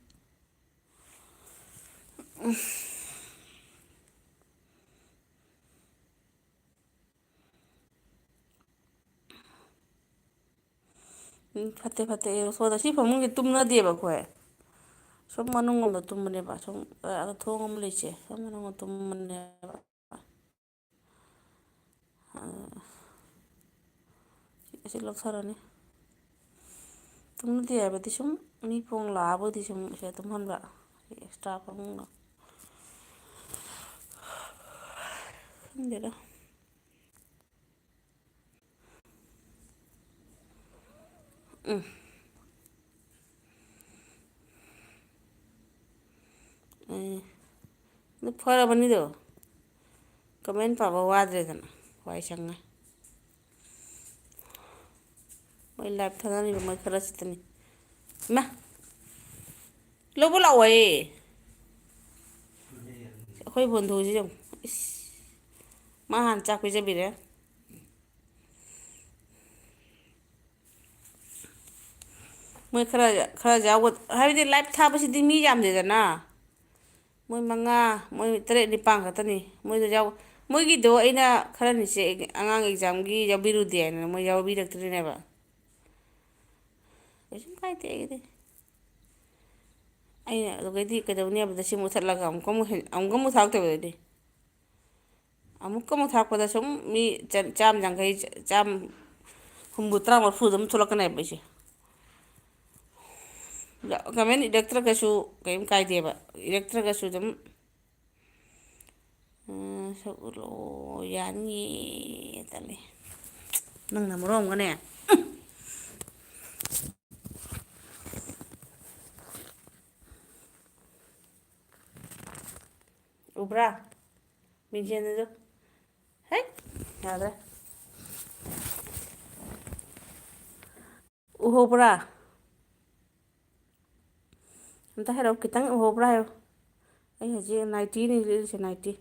ꯎꯝ, ꯐꯠꯇꯦ, ꯐꯠꯇꯦ꯫ ꯑꯦ, ꯁꯣꯗ ꯁꯤ ꯐꯃꯨꯡꯁꯦ ꯇꯨꯝꯅꯗꯦꯕ ꯑꯩꯈꯣꯏ꯫ ꯁꯨꯝ ꯃꯅꯨꯡꯂꯣꯝꯗ ꯇꯨꯝꯕꯅꯦꯕ꯫ ꯁꯨꯝ, ꯑ, ꯊꯣꯡ ꯑꯃ ꯂꯩꯁꯦ꯫ ꯁꯨꯝ ꯃꯅꯨꯡꯗ ꯇꯨꯝꯕꯅꯦꯕ꯫ ꯑ, ꯑꯁꯤ ꯂꯧꯊꯔꯅꯤ꯫ ꯇꯨꯝꯅꯗꯦ ꯍꯥꯏꯕꯗꯤ ꯁꯨꯝ ꯃꯤ ꯄꯣꯡ ꯂꯥꯛꯑꯕꯨꯗꯤ ꯁꯨꯝ ꯁꯤꯗ ꯇꯨꯝꯍꯟꯕ꯫ ꯁꯤ extra ꯐꯃꯨꯡꯗ꯫ ꯈꯪꯗꯦꯗ꯫ ꯎꯝ꯫ ꯑꯦ, ꯑꯗꯨ ꯐꯔꯕꯅꯤꯗꯣ꯫ Comment ꯄꯥꯕ ꯋꯥꯗ꯭ꯔꯦꯗꯅ꯫ ꯋꯥꯏ ꯁꯪꯉꯦ꯫ ꯃꯣꯏ live ꯊꯥꯅꯔꯤꯕ ꯃꯣꯏ ꯈꯔꯁꯤꯗꯅꯤ꯫ ꯏꯃꯥ! ꯂꯧꯕ ꯂꯥꯛꯑꯣꯌꯦ꯫ ꯑꯩꯈꯣꯏ ꯕꯣꯟꯗꯣꯁꯤ ꯌꯦꯡꯉꯨ꯫ ꯏꯁ, ꯃꯥ ꯍꯥꯟꯅ ꯆꯥꯛ ꯄꯤꯖꯕꯤꯔꯦ꯫ ꯃꯣꯏ ꯈꯔ, ꯈꯔ ꯌꯥꯎꯒ-, ꯍꯥꯏꯕꯗꯤ live ꯊꯥꯕꯁꯤꯗꯤ ꯃꯤ ꯌꯥꯝꯗꯦꯗꯅ꯫ ꯃꯣꯏ ꯃꯉꯥ, ꯃꯣꯏ ꯇꯔꯦꯠ ꯅꯤꯄꯥꯟ ꯈꯛꯇꯅꯤ꯫ ꯃꯣꯏꯗꯣ ꯌꯥꯎ-, ꯃꯣꯏꯒꯤꯗꯣ ꯑꯩꯅ ꯈꯔꯅꯤꯁꯦ ꯑꯉꯥꯡ examꯒꯤ ꯌꯥꯎꯕꯤꯔꯨꯗꯦ ꯍꯥꯏꯅ ꯃꯣꯏ ꯌꯥꯎꯕꯤꯔꯛꯇ꯭ꯔꯤꯅꯦꯕ꯫ ꯀꯩꯁꯨꯝ ꯀꯥꯏꯗꯦ ꯑꯩꯒꯤꯗꯤ꯫ ꯑꯩꯅ ꯑꯗꯨꯒꯩꯗꯤ ꯀꯩꯗꯧꯅꯤ ꯍꯥꯏꯕꯗ ꯁꯤ ꯃꯨꯠꯊꯠꯂꯒ ꯑꯃꯨꯛꯀ ꯑꯃꯨꯛ ꯍꯦꯟ-, ꯑꯃꯨꯛꯀ ꯑꯃꯨꯛ ꯊꯥꯔꯛꯇꯣꯏꯕ ꯑꯗꯨꯗꯤ꯫ ꯑꯃꯨꯛꯀ ꯑꯃꯨꯛ ꯊꯥꯔꯛꯄꯗ ꯁꯨꯝ ꯃꯤ ꯆ-, ꯆꯥꯝ ꯌꯥꯡꯈꯩ, ꯆꯥꯝ ꯍꯨꯝꯐꯨ ꯇꯔꯥ ꯃꯔꯐꯨ ꯑꯗꯨꯝ ꯊꯣꯛꯂꯛꯀꯅꯦꯕ ꯑꯩꯁꯦ꯫ Comment ꯏꯔꯛꯇ꯭ꯔꯒꯁꯨ ꯀꯔꯤꯝ ꯀꯥꯏꯗꯦꯕ꯫ ꯏꯔꯛꯇ꯭ꯔꯒꯁꯨ ꯑꯗꯨꯝ, ꯑ, ꯁꯛ ꯎꯠꯂꯣ, ꯌꯥꯅꯤꯌꯦ꯫ ꯇꯜꯂꯦ꯫ ꯅꯪꯅ ꯃꯔꯣꯟ ꯑꯃꯒꯅꯦ꯫ ꯎꯕ꯭ꯔꯥ? ꯃꯤꯡꯁꯦꯟꯗꯨ꯫ ꯍꯦꯛ ꯌꯥꯗ꯭ꯔꯦ꯫ ꯎꯍꯧꯕ꯭ꯔꯥ? ꯑꯝꯇ ꯍꯥꯏꯔꯛꯑꯣ, ꯈꯤꯇꯪ ꯎꯍꯧꯕ꯭ꯔꯥ ꯍꯥꯏꯌꯣ꯫ ꯑꯩ ꯍꯧꯖꯤꯛ nightyꯅꯤ ꯂꯤꯠꯂꯤꯁꯦ, nighty꯫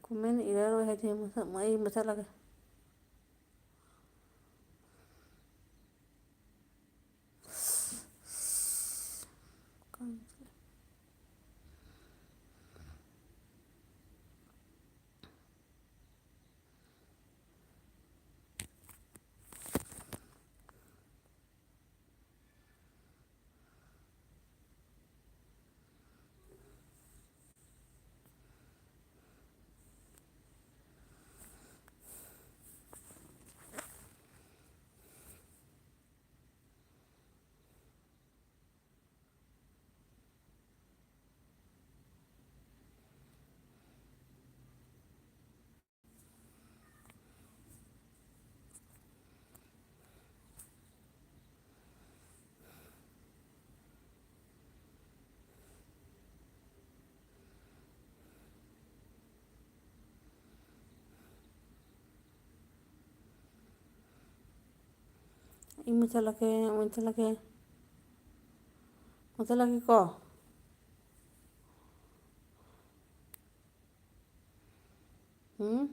ꯀꯃꯦꯟ ꯏꯔꯔꯣꯏ ꯍꯥꯏꯗꯤ ꯃꯊꯛ ꯑꯩ ꯃꯨꯊꯠꯂꯒꯦ꯫ ꯑꯩ ꯃꯨꯠꯊꯠꯂꯛꯀꯦ, ꯃꯨꯠꯊꯠꯂꯛꯀꯦ, ꯃꯨꯠꯊꯠꯂꯛꯀꯦꯀꯣ꯫ ꯎꯝ?